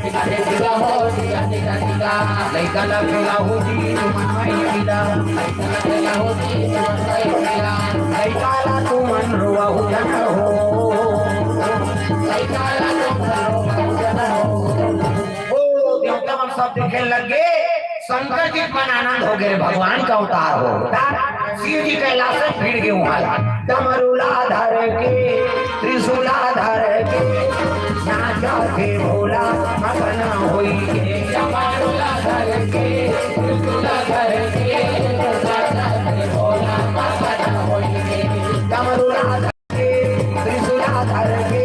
टिका टिका हो, टिका टिका टिका। लइका ला खिलाहू जी, तुमन माई पीला। लइका ला खिलाहू जी, तुमन माई पीला। लइका ला तुमन रोवाहू जन हो। सब देखे लग गे, शंकर जी के मन आनंद हो गे, भगवान के अवतार हो। त शिव जी कैलाश से भिड़ गे उहाँ ला। डमरूला धर के, त्रिशूला धर के, नाचा थे भोला मगन होई के। डमरूला धर के, त्रिशूला धर के, नाचा थे भोला मगन होई के। डमरूला धर के, त्रिशूला धर के,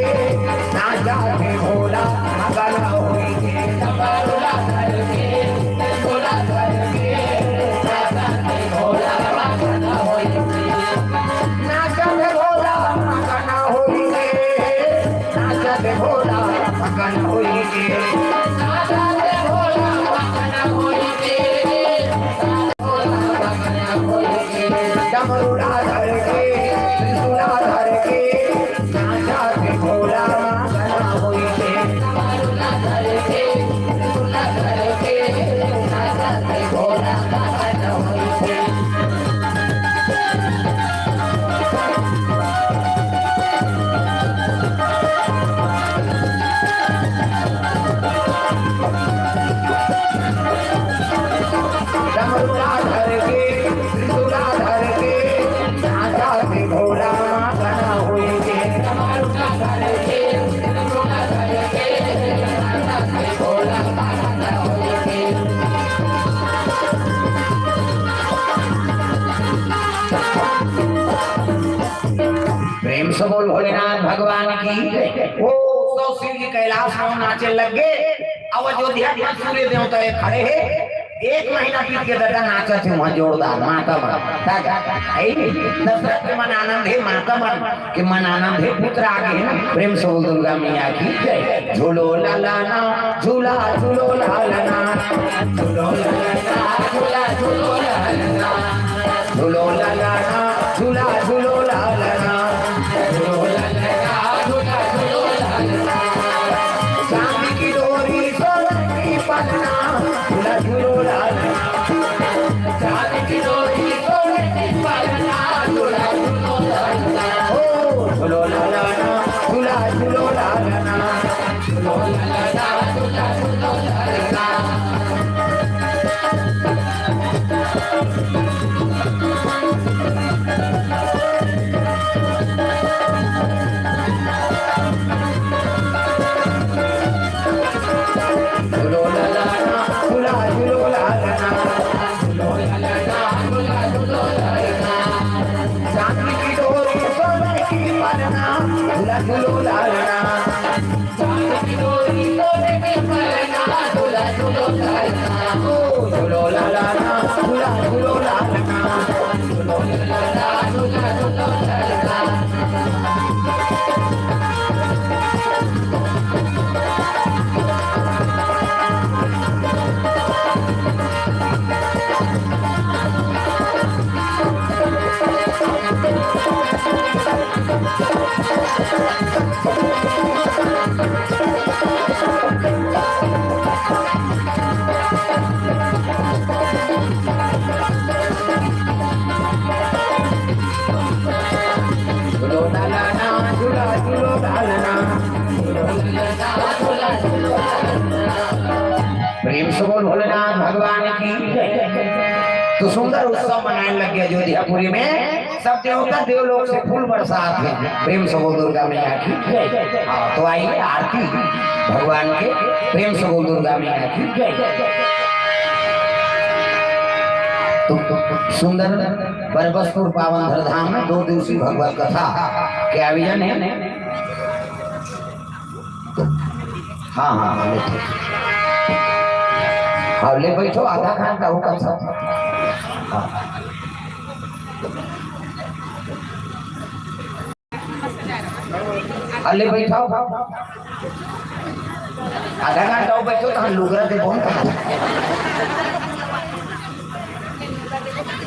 नाचा थे भोला मगन होई के। डमरूला धर के, त्रिशूला धर के, नाचा थे भोला मगन होई के। नाचा थे भोला मगन होई के। नाचा थे भोला मगन होई के। नाचा थे भोला मगन होई के। डमरूला धर के, त्रिशूला धर के, नाचा थे भोला मगन होई के। डमरूला धर के, त्रिशूला धर के, नाचा थे भोला मगन होई के। डमरूला धर के, त्रिशूला धर के, नाचा थे भोला मगन होई के। डमरूला धर के, त्रिशूला धर के, नाचा थे भोला मगन होई के। प्रेम से बोल भोलेनाथ भगवान की। ओ, तो शिव जी कैलाश में नाचे लग गे। अब अयोध्या के सूर्य देवता ये खड़े हे, एक महीना बीत के दादा नाचत हे वहाँ जोरदार, माता मन। का, का, का, है ही नहीं। दशरथ के मन आनंद हे, माता मन के मन आनंद हे, पुत्र आ गे हे ना। प्रेम से बोल दुर्गा मैया की जय। झूलो लालाना, झूला झूलो लालाना, झूलो लालाना, झूला झूलो लालाना। झूलो लालाना, झूला झूलो लालाना। झूलो लालाना, झूला झूलो लालाना। चांदी की डोरी सोने की पलना, झूला झूलो लालाना। चांदी की डोरी सोने की पलना, झूला झूलो लालाना। ओ, झूलो लालाना, झूला झूलो लालाना। प्रेम से बोल भोलेनाथ भगवान की। तो सुंदर उत्सव मनाने लग गया अयोध्यापुरी में। सब देवता देवलोक से फूल बरसात हे। प्रेम से बोल दुर्गा मैया की। हाँ, तो आइए आरती भगवान के। प्रेम से बोल दुर्गा मैया की। तो सुंदर बरबसपुर पावन धरधाम में दो दिवसीय भगवत कथा के आयोजन हे। हाँ, हाँ, हाँ, ले ठीक। हाँ, ले बैठो, आधा घंटा हो कम से कम। हाँ। हाँ, ले बैठो। आधा घंटा हो बैठो तो हम लुगरा दे बोल।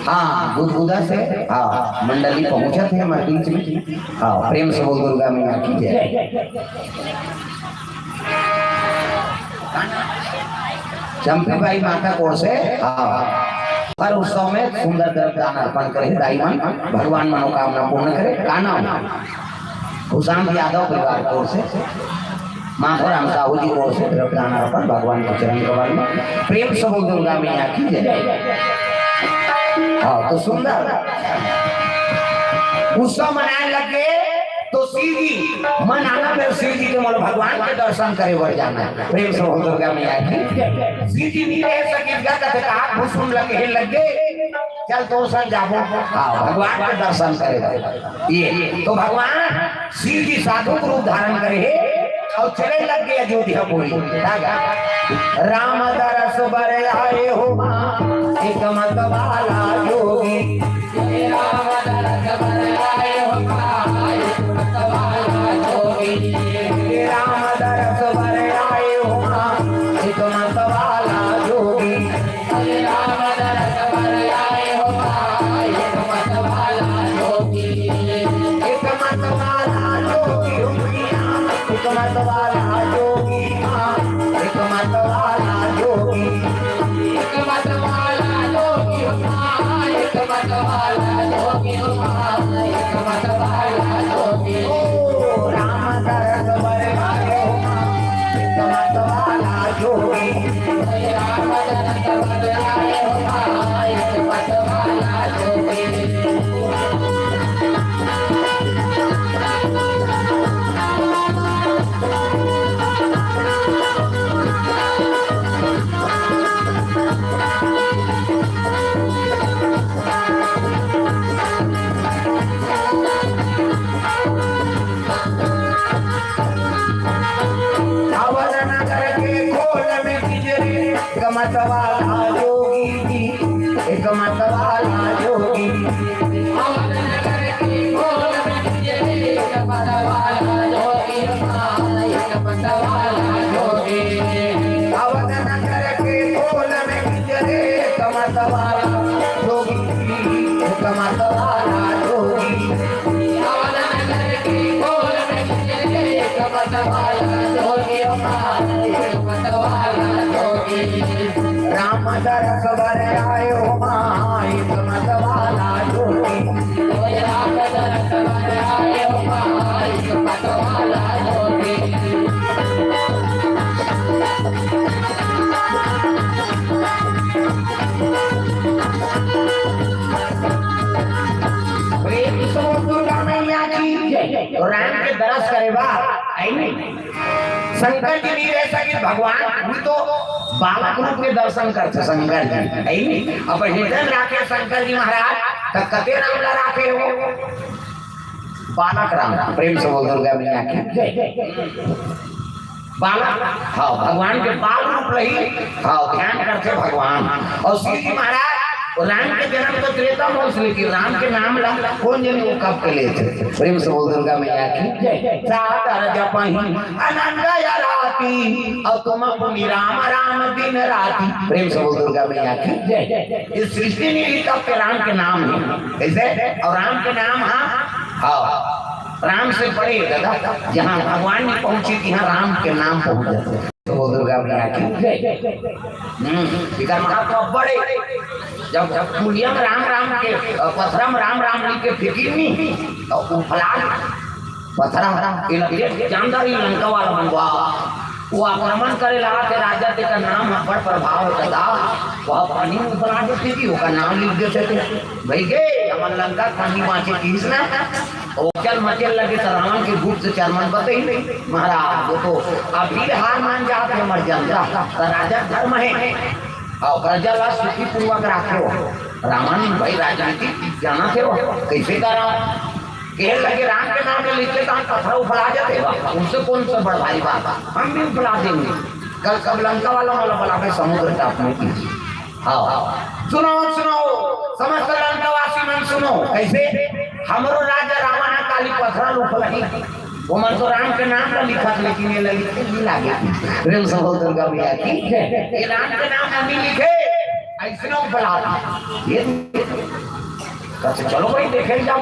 हाँ, गुदगुदा से, हाँ, मंडली पहुंचत हे हमारे बीच में। हाँ, प्रेम से बोल दुर्गा मैया की जय। चंपी बाई माता कोर से, हाँ, हर उत्सव में सुंदर द्रव्य दान अर्पण करे, दाई मन भगवान मनोकामना पूर्ण करे। का नाम? भूषांत यादव परिवार कोर से। माधोराम साहू जी को से प्रणाम अर्पण भगवान के चरण कमल में। प्रेम से बोल दुर्गा मैया की जय। हाँ, तो सुंदर उत्सव मनाए लगे, तो शिव जी मन आना, फिर शिव जी के मोला भगवान के दर्शन करे बर जाना। प्रेम से बोल दुर्गा मैया की जय। शिव जी नहीं रह सकिस गा, कथे का भूसुन लगे हे लगे, चल तो संग जाबो, हाँ, भगवान के दर्शन करे बर। ये तो भगवान शिव जी साधु के रूप धारण करे हे अउ चले लग गे अयोध्यापुरी। का गा? राम दरस बर आए हो माँ, एक मत वाला जोगी। राम दरस बर आए हो माँ, एक मत वाला जोगी। राम दरस बर आए हो माँ, एक मत वाला जोगी। राम दरस बर आए हो माँ, एक मत वाला जोगी। एक मत वाला जोगी हो मैया, एक मत वाला जोगी माँ, एक मत वाला जोगी। एक मत वाला जोगी हो माँ, एक मत वाला जोगी हो माँ, एक मत वाला जोगी। ओ राम दरस बर आए हो माँ, एक मत वाला जोगी। अवध नगर के खोल में बिजरे, एक मत वाला जोगी जी, एक मत वाला जोगी। अवध नगर के खोल में बिजरे, एक मत वाला जोगी, एक मत वाला जोगी। अवध नगर के खोल में बिजरे, एक मत वाला जोगी, एक मत वाला जोगी। राम दरस बर आए हो माँ, एक मत वाला जोगी। राम दरस बर आए हो माँ, एक मत वाला जोगी। प्रेम से बोल दुर्गा मैया की जय। तो राम के दरस करे बा, आई नहीं? शंकर जी नहीं रह सके भगवान, वो तो बालक रूप में दर्शन करते शंकर जी, आई नहीं? अब हृदय में राखे शंकर जी महाराज, तो कते राम ला राखे हो? बालक राम। प्रेम से बोल दुर्गा मैया की जय। बालक, हाँ, भगवान के बाल रूप रही, हाँ, ध्यान करथे भगवान। अउ शिव जी महाराज राम के जन्म तो त्रेता वंश ले, लेकिन राम के नाम ला कोन जनी वो कब के लेथे। प्रेम से बोल दुर्गा मैया की जय। सादर जपहि अनंग आराती, अउ तुम पुनि राम राम दिन राती। प्रेम से बोल दुर्गा मैया की जय। ये सृष्टि नहीं हुई तब के राम के नाम है। कैसे? अउ राम के नाम, हाँ, हाँ, राम से बड़े दादा, जहाँ भगवान नहीं पहुँचे, यहाँ राम के नाम पहुँच जाथे। तो बोल दुर्गा मैया की जय। हम्म, इधर महाप्रभु बड़े, जब, जब पुलिया में राम राम के, अ, पथरा में राम राम लिख के फेंकी नहीं, तो उफला पथरा, ये लगे जानदार, ये लंका वाला मनवा, वो आक्रमण करे लगा के राजा, तेकर नाम ह बड़ प्रभाव है दादा, वह पानी में उफला देते जी, ओकर नाम लिख देते थे। भाई गे, हमर लंका पानी बाँचे किस ना, ओ चल मचे लगे तो रावण के गुप्त चर्मन बतई महाराज, वो तो अभी हार मान जात हे हमर जनता, तो राजा धर्म है, अउ प्रजा ला सुखी पूर्वक राखे हो। रावण भाई राजनीति जानत हे वो, कैसे करा? कहे लगे राम के नाम में लिखे तो हम पथरा उफला जाते बा, उनसे कौन सा बड़ भारी बात? हम भी उफला देंगे। कल कब लंका वाला वाला बना के समुद्र टापने की। हाँ, सुनो, सुनो, समस्त लंकावासी मन सुनो, कैसे हमरो राजा रावण ह काली पथरा ल उफलही। वो मन तो राम के नाम ला लिखत, लेकिन ये ला लिखे नहीं लागे। प्रेम से बोल दुर्गा मैया की जय। ये राम के नाम ला नहीं लिखे, ऐसे ना उफला ये। कहते, "चलो भाई, देखे जाओ,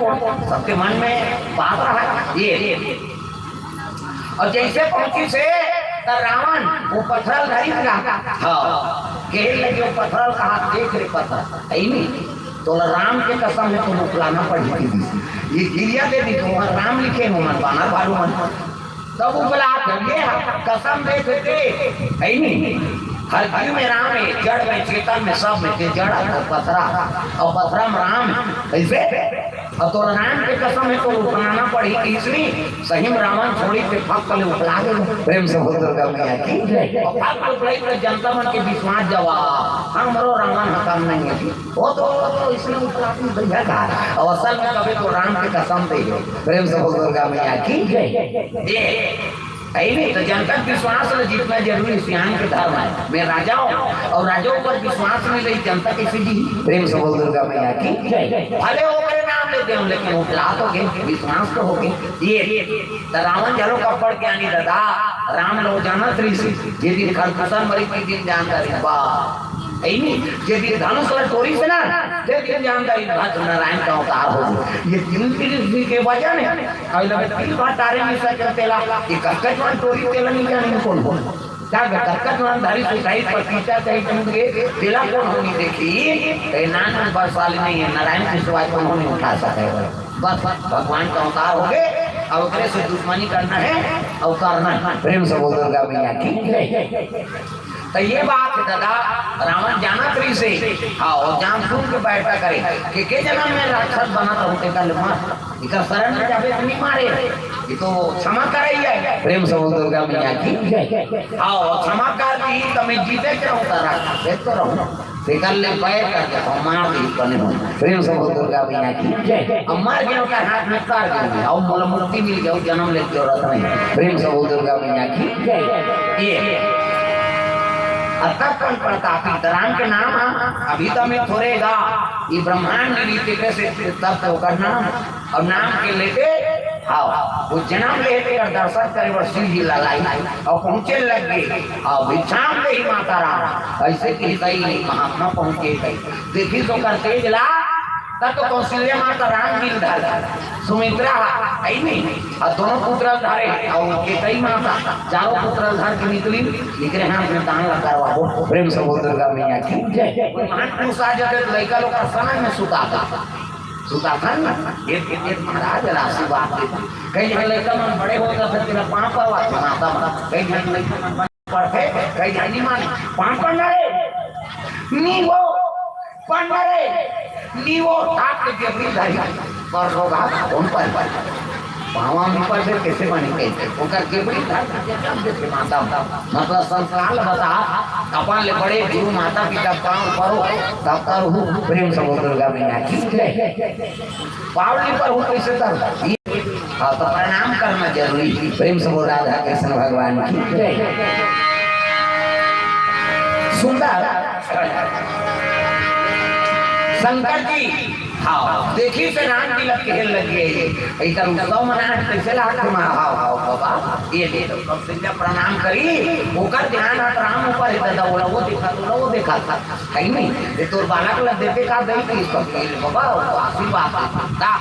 सबके मन में बात रहा ये।" अउ जैसे पहुंची से, त रावण वो पथरा ल धरी रहा। हाँ, कहे लगे, वो पथरा ल कहा, "देख रे पथरा, ऐ नहीं, तोला राम के कसम है, तो उफलाना पड़ी थी।" ये गिरिया दे दी, तो वहाँ राम लिखे हो मन, बानर भालू मन। तब उपला कर ये कसम दे देते, है नहीं? हर जीव में राम है, जड़ में, चेतन में, सब में, ते जड़ है, पथरा, और पथरा में राम है। कैसे? और तो राम के कसम है, तो उपलाना पड़ी। इसलिए सही में रावण छोड़ी के फक ले उपला दे। प्रेम से बोल दुर्गा मैया की जय। और फक उपलाई तो जनता मन के विश्वास जवा, हमरो रावण हतम नहीं है जी। वो तो, वो तो इसने उपलाती भैया का। और असल में कभी तो राम के कसम दे दे। प्रेम से बोल दुर्गा मैया की जय। ये, है नहीं? तो जनता के विश्वास में जीतना जरूरी, सियान के धर्म है। मैं राजा हूँ और राजा ऊपर विश्वास नहीं रही, जनता कैसे जी? प्रेम से बोल दुर्गा मैया की जय। भले ओकरे नाम लेते हो, लेकिन उपला तो गए, विश्वास तो हो गए। ये, तो रावण जलो कपड़ के आनी दादा, राम लो जानत रही से, जे दिन खरदूषण मरी, के दिन जानता रही, वाह। है नहीं? जे दिन धनुष और टोरी से ना, जे दिन जानता रही, भक्त नारायण का अवतार हो। ये तीन तीन के वजन है। अब लगे तीन बार तारे में से करते ला, ये कक्कच वाला टोरी तेला नहीं जाने कौन हो। क्या कक्कच वाला धारी सुधाई पर पीछा से ही टूट गए, तेला कौन होनी देखी? ए नान बरसाली नहीं है, नारायण के सिवाय कौन होनी उठा सके। बस भगवान का अवतार हो गए, अब ओकरे से दुश्मनी करना है और करना है। प्रेम से बोल दुर्गा मैया की जय। तो ये बात है दादा, रावण जानत रही से, हाँ, और जान सुन के बैठा करे कि के जन्म में राक्षस बना तो होते कल मर, इकर शरण में जाबे तो नहीं मारे, ये तो क्षमा करे ही है। प्रेम से बोल दुर्गा मैया की जय। हाँ, और क्षमा कर दी तो मैं जीते के रहूँ, राक्षस से तो रहूँ। फिकर ले पैर करके तो मार दी बने हो। प्रेम से बोल दुर्गा मैया की जय। अब मर गए का हाथ में कर देंगे, अब मोला मुक्ति मिल गया, जन्म ले जरूरत नहीं। प्रेम से बोल दुर्गा मैया की जय। ये अब तब कौन प्रतापी राम के नाम है, अभी तो मैं थोड़ेगा, ये ब्रह्मांड रीति कैसे तब तो ओकर नाम, और नाम के लेके, हाँ, वो जन्म लेते और दर्शन करे बर शिव जी ला लाई, और पहुँचे लग गए, और भिक्षाम दे ही माता राम, ऐसे कि सही महात्मा पहुँचे गए। देखी तो कर तेज ला, तब तो कौशल्या माता राम जी धर, सुमित्रा है नहीं, और दोनों पुत्र धरे, और केकई माता चारों पुत्र धर के निकली, निकले हाथ में दान ला करवा दो। प्रेम से बोल दुर्गा मैया की जय। महान पुरुष आ जाते तो लड़का लोग का सनक में सुता था, सुता था ना, ये, ये, ये महाराज राशि बात देते। कई जगह लड़का मन बड़े हो जाते, तेरा पाँव परवा माता मन, कई जगह लड़का मन पढ़थे, कई झन नी माने, पाँव पड़ना रे, नी वो पड़ना रे, नी वो ठाक के जेबड़ी धरी, पर रोगा कौन पर पर। पाँव में पर से कैसे बने कही, ओकर जेबड़ी धर के जब देखे माता, मतलब संस्कार ल बता, अपन ले बड़े गुरु माता पिता पाँव परो, तब करहु। प्रेम से बोल दुर्गा मैया की जय। पाँव नी परहु कैसे कर? हाँ, तो प्रणाम करना जरूरी है। प्रेम से बोल राधा कृष्ण भगवान की जय। सुंदर शंकर जी, हाँ, देखी से राम जी लग के लग गए। इधर उत्सव मना कैसे लाग के माँ, हाँ, हाँ, बाबा, ये ले लो, कब से जब प्रणाम करी, ओकर ध्यान हाथ राम ऊपर है, दादा, ओला वो देखा, ओला वो देखा था। है नहीं, ये तोर बालक ला देते का दई की तो, ये बाबा, वो आशीर्वाद देता।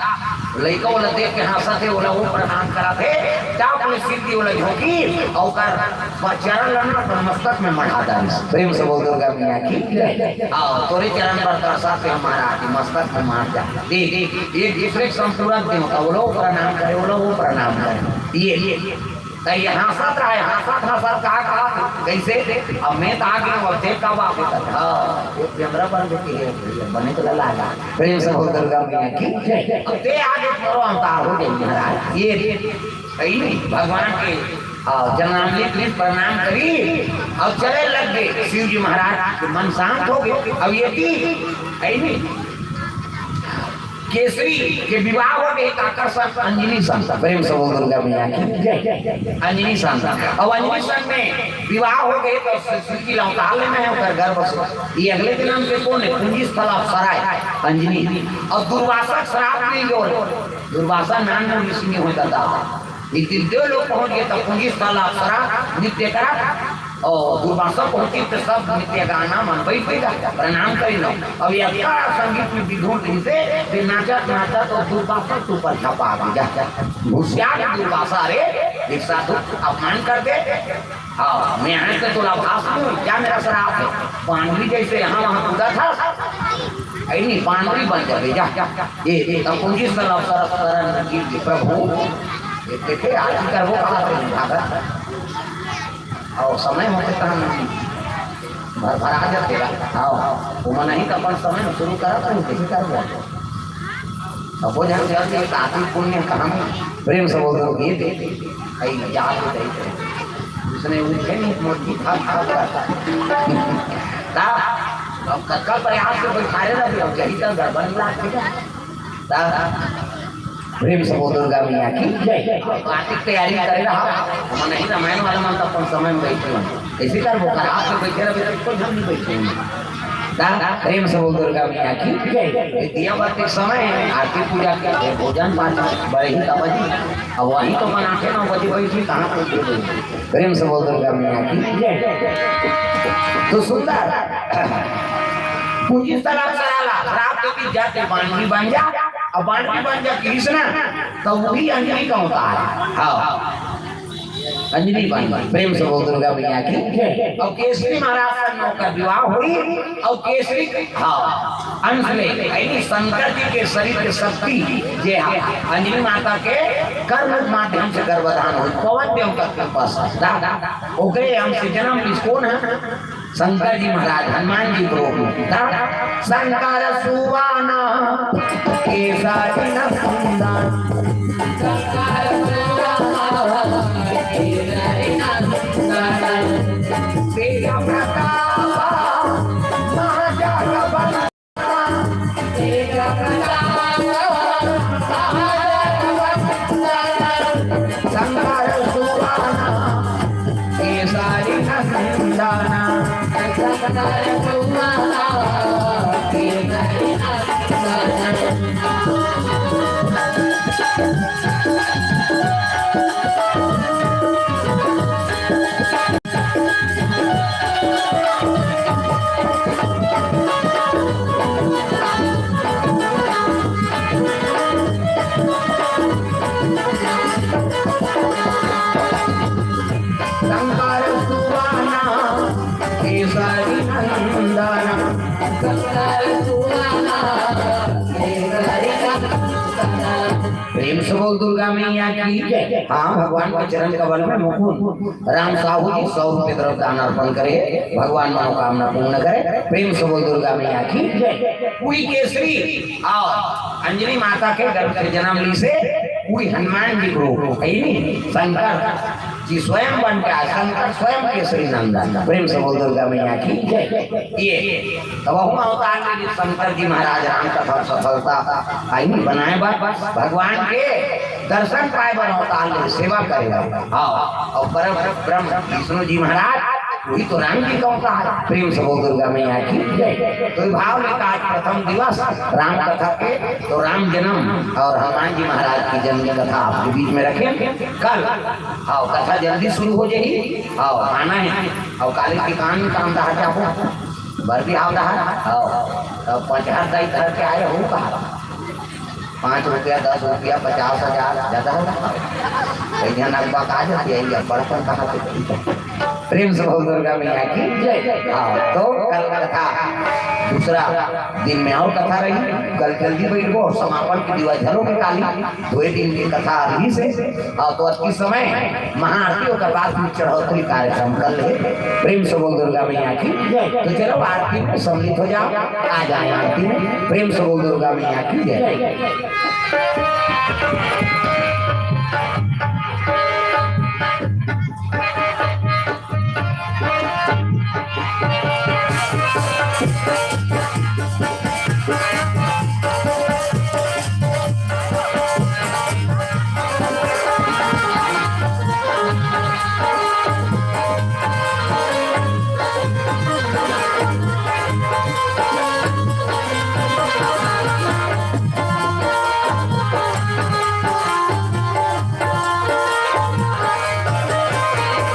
लइका ओला देख के हंसत हे, ओला वो प्रणाम करत हे, जा अपने सिर की ओला झोंकी, और ओकर चरण ला ना अपन मस्तक में मढ़ा डालिस। प्रेम से बोल दुर्गा मैया की जय। हाँ, तोरे चरण पर तरसा के हमारा आदि मस्तक में मार जा। देख, एक दूसरे के संतुलन देवता, ओला वो प्रणाम करे, ओला वो प्रणाम करे। ये, ये, त ये हंसत रहे, हंसत, हंसत का, का, कैसे? अब मैं त आ गया, अब देख का बात है। हाँ, वो कैमरा बंद के है, ये बने तो लाला। प्रेम से बोल दुर्गा मैया की जय। अब ते आगे करो, अंतार हो गई महाराज। ये सही नहीं, भगवान के, हाँ, जन्मामृत में प्रणाम करी और चले लग गए। शिव जी महाराज के मन शांत हो गए। अब ये थी, है नहीं? केसरी के विवाह हो गए, काकर संग? अंजनी संग। प्रेम से बोल दुर्गा मैया की जय। अंजनी संग। अब अंजनी संग में विवाह हो गए तो शिव जी ला अवतार लेना है, ओकर गर्भ से। ये अगले जन्म के कौन है? कुंजी स्थल अप्सरा है, अंजनी। और दुर्वासा श्राप नहीं जो, दुर्वासा नान में ऋषि नहीं होता था। लेकिन देव लोग पहुंच गए तब कुंजी स्थल अप्सरा नृत्य करा। और दुर्वासा पहुंची तो सब नृत्य गाना मन बैठ गया, प्रणाम करी लो। अब ये अक्का संगीत में विधुर दिन से फिर नाचा, नाचा तो दुर्वासा के ऊपर झपा दी जा। घुसिया के दुर्वासा, अरे, एक साधु अपमान कर दे। हाँ, मैं यहाँ से तो लाभास हूँ, क्या मेरा श्राप है? पांडवी जैसे यहाँ वहाँ कूदा था, ऐ नहीं, पांडवी बन जावे जा। ये, ये, तब कुंजी स्थल अप्सरा शरण की प्रभु देखे, आरती करबो कहा थे भागत। अउ समय होथे तहन भर भरा जाथे ला। हाँ, वो मन ही अपन समय में शुरू करत रहे, कइसे करबो? सबो झन चल के आरती पुण्य कहानी प्रेम से बोल दो, ये दे, आई जात दे, उसने उठे नहीं, मोटी भाग भाग करता। ता, अब कतका प्रयास से बैठारे रह, अब यही तो गड़बड़ लागथे। ता, प्रेम से बोल दुर्गा मैया की जय। आरती के तैयारी करे रहा, हम नहीं रामायण वाला मन तो अपन समय में बैठे हैं। ऐसे कर वो कर, आप तो बैठे रहे, कोई हम नहीं बैठे हैं। ता, प्रेम से बोल दुर्गा मैया की जय। ये दिया बाती समय है, आरती पूजा के भोजन पानी बड़े ही तब जी। अब वही तो बना के नौ बजे बैठी, कहाँ पे बैठी? प्रेम से बोल दुर्गा मैया की जय। तो सुंदर पूंजी सलाम कराला, श्राप देती जाते बांझी बन जा, अब बांझी बन जा कृष्णा, तो वही अंजलि का अवतार है। हाँ, अंजलि बन, प्रेम से बोल दुर्गा मैया की जय। अब केसरी महाराज से नौ का विवाह हुई, अब केसरी, हाँ, अंश ले, यानी शंकर जी के शरीर के शक्ति जे है, अंजलि माता के कर्म माध्यम से गर्भधान हुई, पवन देवता के पास। ओकरे अंश से जन्म इस कौन है? शंकर जी महाराज हनुमान जी के रूप में। ता शंकर सुवन केसरी नंदन। तेज प्रताप महाजगवंदन। शंकर सुवन केसरी नंदन। शंकर सुवन केसरी नंदन। शंकर सुवन केसरी नंदन। प्रेम से बोल दुर्गा मैया की जय। हाँ, भगवान के चरण कमल में मुकुंद राम साहू जी सौ रुपये द्रव्य दान अर्पण करे, भगवान मनोकामना पूर्ण करे। प्रेम से बोल दुर्गा मैया की जय। पूरी केसरी और अंजलि माता के गर्भ से जन्म ली से पूरी हनुमान जी के रूप है नी, शंकर जी स्वयं बन के आए, शंकर स्वयं केसरी नंदन। प्रेम से बोल दुर्गा मैया की जय। ये तब हम अवतार में शंकर जी महाराज राम कथा सफलता आई नी बनाए बर, भगवान के दर्शन पाए बर अवतार में सेवा करे बर। हाँ, और परम ब्रह्म विष्णु जी महाराज वही तो राम जी का अवतार। प्रेम से बोल दुर्गा मैया की जय। तो ये भाव में आज प्रथम दिवस राम कथा के, तो राम जन्म और हनुमान जी महाराज की जन्म कथा आपके बीच में रखें। कल, हाँ, कथा जल्दी शुरू हो जाएगी। हाँ, आना है। और काली की काम में काम रहा क्या हो? बर भी आवत है। हाँ, तब पाँच हजार दाई धर के आए हो कहा। पाँच रुपया, दस रुपया, पचास हजार, ज्यादा हो। कई झन अगबा का जाती है, ये बड़पन कहाँ से? प्रेम से बोल दुर्गा मैया की जय। हाँ, तो कल कथा दूसरा दिन में और कथा रही, कल जल्दी बैठबो और समापन के दिवस झलो के काली, दो दिन की कथा रही से। हाँ, तो अतकी समय महाआरती ओकर बाद फिर चढ़ोतरी कार्यक्रम कर ले। प्रेम से बोल दुर्गा मैया की जय। तो चलो आरती में सम्मिलित हो जाओ, आ जाए आरती में। प्रेम से बोल दुर्गा मैया की जय।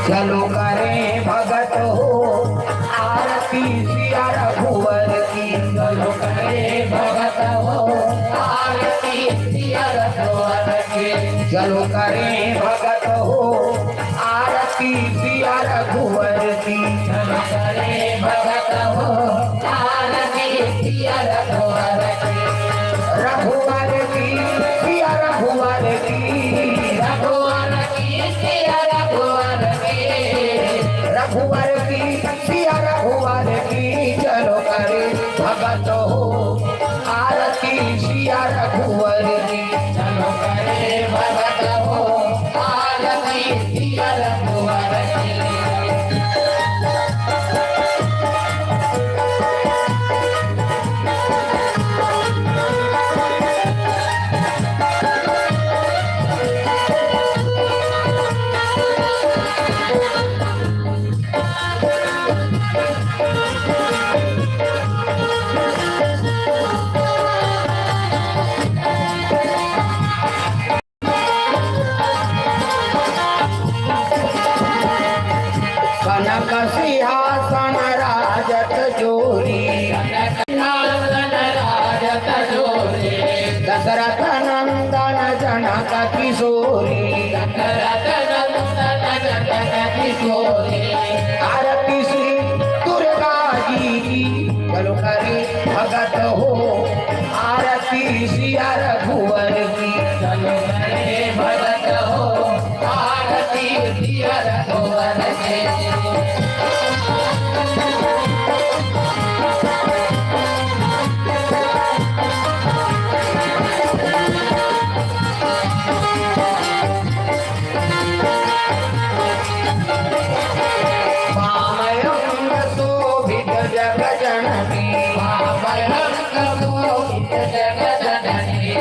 चलो करें भगत हो आरती सिया रघुवर की। चलो करें भगत हो आरती सिया रघुवर की। चलो करें भगत हो आरती सिया रघुवर की। चलो करें भगत हो आरती सिया रघुवर की। रघुवर की, सिया रघुवर की। रघुवर कुंवर की, सिया रघुवर की, चलो करे भगत हो आरती सिया रघुवर की। चलो करे भगत हो आरती सिया रघुवर की। कनक सिंहासन राजत जोरी। सिंहासन राजत जोरी। दशरथ नंदन जनक किशोरी। दशरथ नंदन जनक किशोरी। आरती श्री दुर्गा जी की, चलो करे भगत हो आरती सिया रघुवर की। चलो करे भगत हो आरती सिया रघुवर की। वामयंग शोभित जग जननी। वामयंग शोभित जग जननी।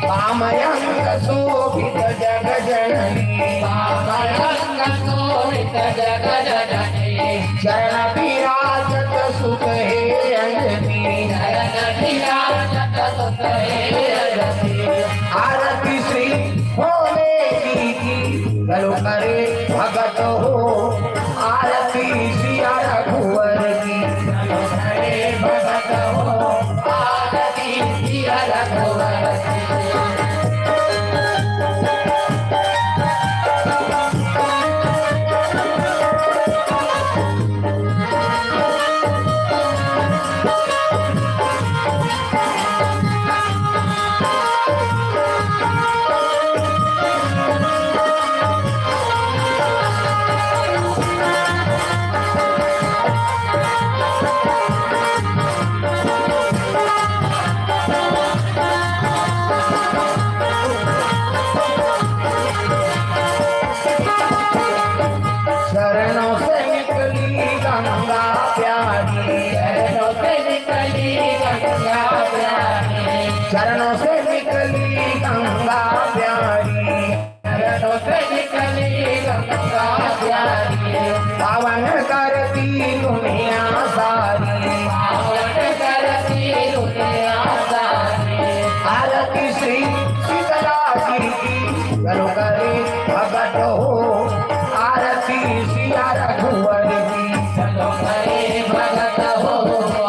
वामयंग शोभित जग जननी। वामयंग शोभित जग जननी। चरण विराजत सुत हे अंजनी। चरण विराजत सुत हे अंजनी। आरती श्री भोले जी की, चलो करे भगत हो आरती सिया रघुवर की। चलो करे भगत हो आरती सिया रघुवर की। चरणों से निकली गंगा प्यारी। चरणों से निकली गंगा प्यारी। चरणों से निकली गंगा प्यारी। चरणों से निकली गंगा प्यारी। पावन करती दुनिया सारी। पावन करती दुनिया सारी। आरती श्री शीतला जी की, चलो करे भगत हो आरती सिया रघुवर की। चलो करे भगत हो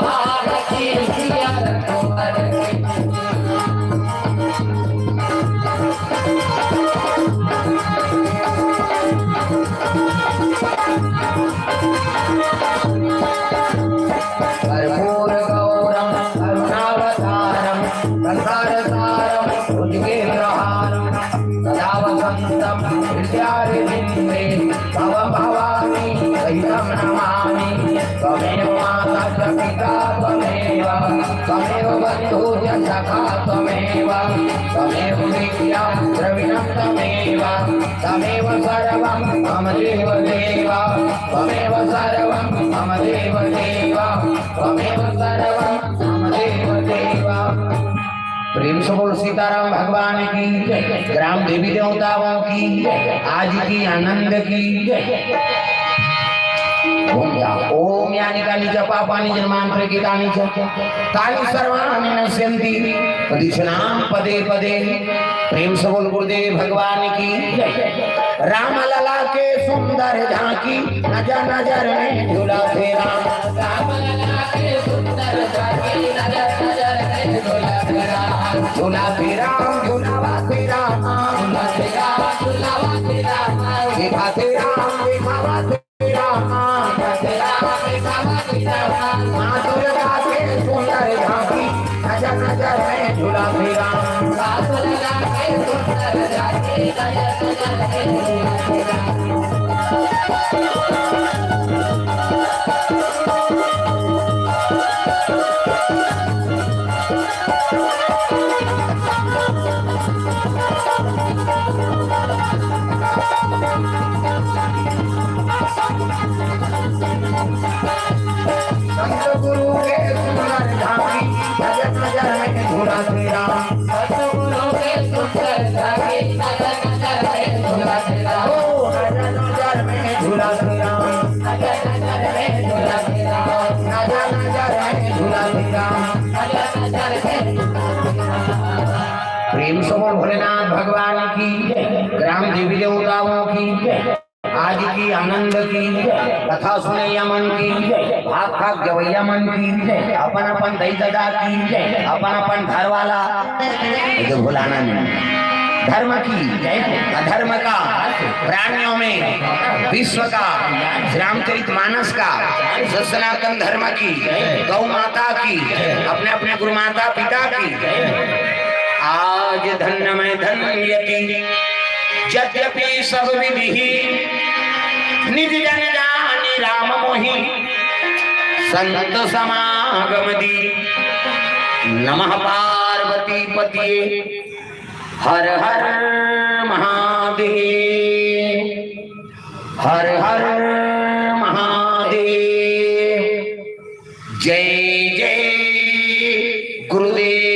आरती सिया रघुवर की। कर्पूर गौरम करुणावतारम संसार सारम भुजगेंद्रहारम सदा वसंतम हृदयारविंदे तव भवानी सहितं नमामि। त्वमेव माता च पिता त्वमेव, त्वमेव बन्धु च सखा त्वमेव, त्वमेव विद्या द्रविणं त्वमेव, त्वमेव सर्वं मम देव देव, त्वमेव सर्वं मम देव देव, त्वमेव सर्वं मम देव देव। प्रेम से बोल सीताराम भगवान की जय। ग्राम देवी देवताओं की जय। आज की आनंद की जय। ओम या, ओम यानी कानि च पापानि जन्मांतरे कृतानि च, तानि सर्वाणि नश्यन्ति मदीक्षणां पदे पदे। प्रेम से बोल गुरुदेव भगवान की जय। राम लला के सुंदर झांकी, नजर नजर में झूला फिरा। राम लला के सुंदर झांकी, नजर नजर में झूला फिरा। झूला फिरा, झूलावा फिरा। झूला फिरा, झूलावा फिरा। दिखा फिरा, दिखावा फिरा। दिखा फिरा, दिखावा फिरा। माँ दुर्गा के सुंदर झांकी, नजर नजर में झूला फिरा। सास लगा के सुंदर जाके नजर नजर में झूला फिरा। संत गुरु के सुंदर झांकी, नजर नजर में झूला तेरा। संत गुरु के सुंदर झांकी, नजर नजर में झूला तेरा। ओ, नजर नजर में झूला तेरा। नजर नजर में झूला तेरा। नजर नजर में झूला तेरा। नजर नजर में झूला तेरा। प्रेम से बोल भोलेनाथ भगवान की, ग्राम देवी देवताओं की, आदि की आनंद की, कथा सुनैया मन की, भाग भाग गवैया मन की, अपन अपन दई ददा की, अपन अपन घर वाला, ये तो भुलाना नहीं। धर्म की, अधर्म का, प्राणियों में, विश्व का, रामचरित मानस का, सनातन धर्म की, गौ माता की, अपने अपने गुरु माता पिता की। आज धन्य मैं धन्यति, यद्यपि सब विधि निज जन जानी राम मोहि, संत समागम दी। नमः पार्वती पतिये, हर हर महादेव, हर हर महादेव। जय जय गुरुदेव।